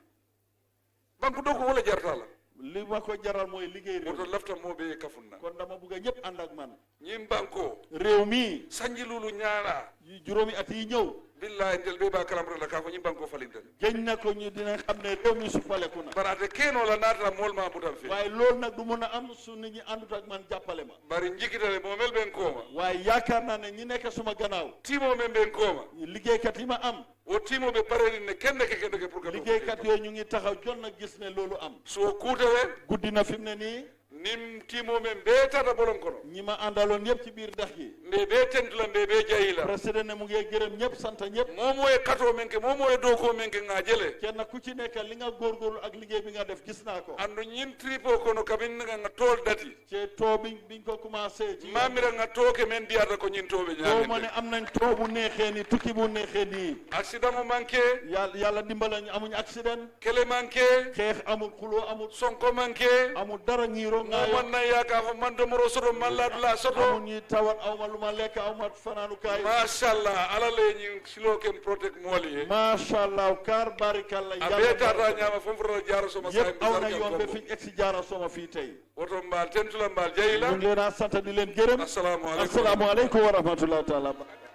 Banku doo ko wala jarta la. Li ma ko jaral mooy liggéey réew. Woto lafta moo be kafunna. Kon dama bugg a ñëpp ànd ak man. Ñiŋ banko. Réew mi. Sanji lulu ñaala. Yi juróomi at yi ñëw. Billahi, ntel be ba kalamra la ka ko ñiŋ banko falintel. Gëñ na ko ñu dina xam ne réew mi suppaleku na. Bari ate keno la naata mool ma butam fe. Waaye loolu nag du mën a am su nit ñi àndut ak man jàppale ma. Bari njikitale moo mel ben kooma. Waaye yaakaar naa ne ñi nekk suma gannaaw. Timo men ben kooma. Liggéeykat yi ma am. Wo timo be pare ni ne kende ke kende ke pour que. Liggéeykat yooyu ñu ngi taxaw jot na gis ne loolu am. So kuutale. Guddi na fi mu ne nii. Nim timo men be tata bolon kono. Ñi ma àndaloon yëpp ci biir dex gi. Mbe be tentula, mbe be jayila. Président ne mu ngi gërëm ñëpp, sant ñëpp. Momo e kato men ke, momo e doko men ke ŋa jele. Kenn ku ci nekk li nga góorgóorlu ak liggéey bi nga def gis naa ko. Andu ñin tripo kono kabin nga nga tol dati. Ci too bi biñ ko commencé ci. Mamira nga tooke men diyata ko ñin toobe. Boo ma ne ñaaminde. Am nañ too bu neexee ni, tukki bu neexee nii. Accident o manqué. Yàlla, Yàlla dimbalañ amuñ accident. Kele manqué. Xeex amul, xuloo amul. Sonko manqué. Amul dara ñiiroo ŋaayoo. Mo man na yaaka fo man domoro soto, man laadula soto. Amul ñuy tawat, aw ma lu ma lekk, aw ma fanaanukaay. Mashallah, Alla le ñin silo ken protect moolu ye. Mashallah, kar barikalla, a Yàlla be tata barikalla. Ñaama fo fo jaaro soma. Yëpp aw na yoon ba fi ñu egsi jaara soma fii tey. Woto mbaal tentula mbaal jayila. Ñu ngi leen a sant di leen gërëm. Assalaamu aleykum. Assalaamu aleykum wa rahmatullahi taala wa barakatuh.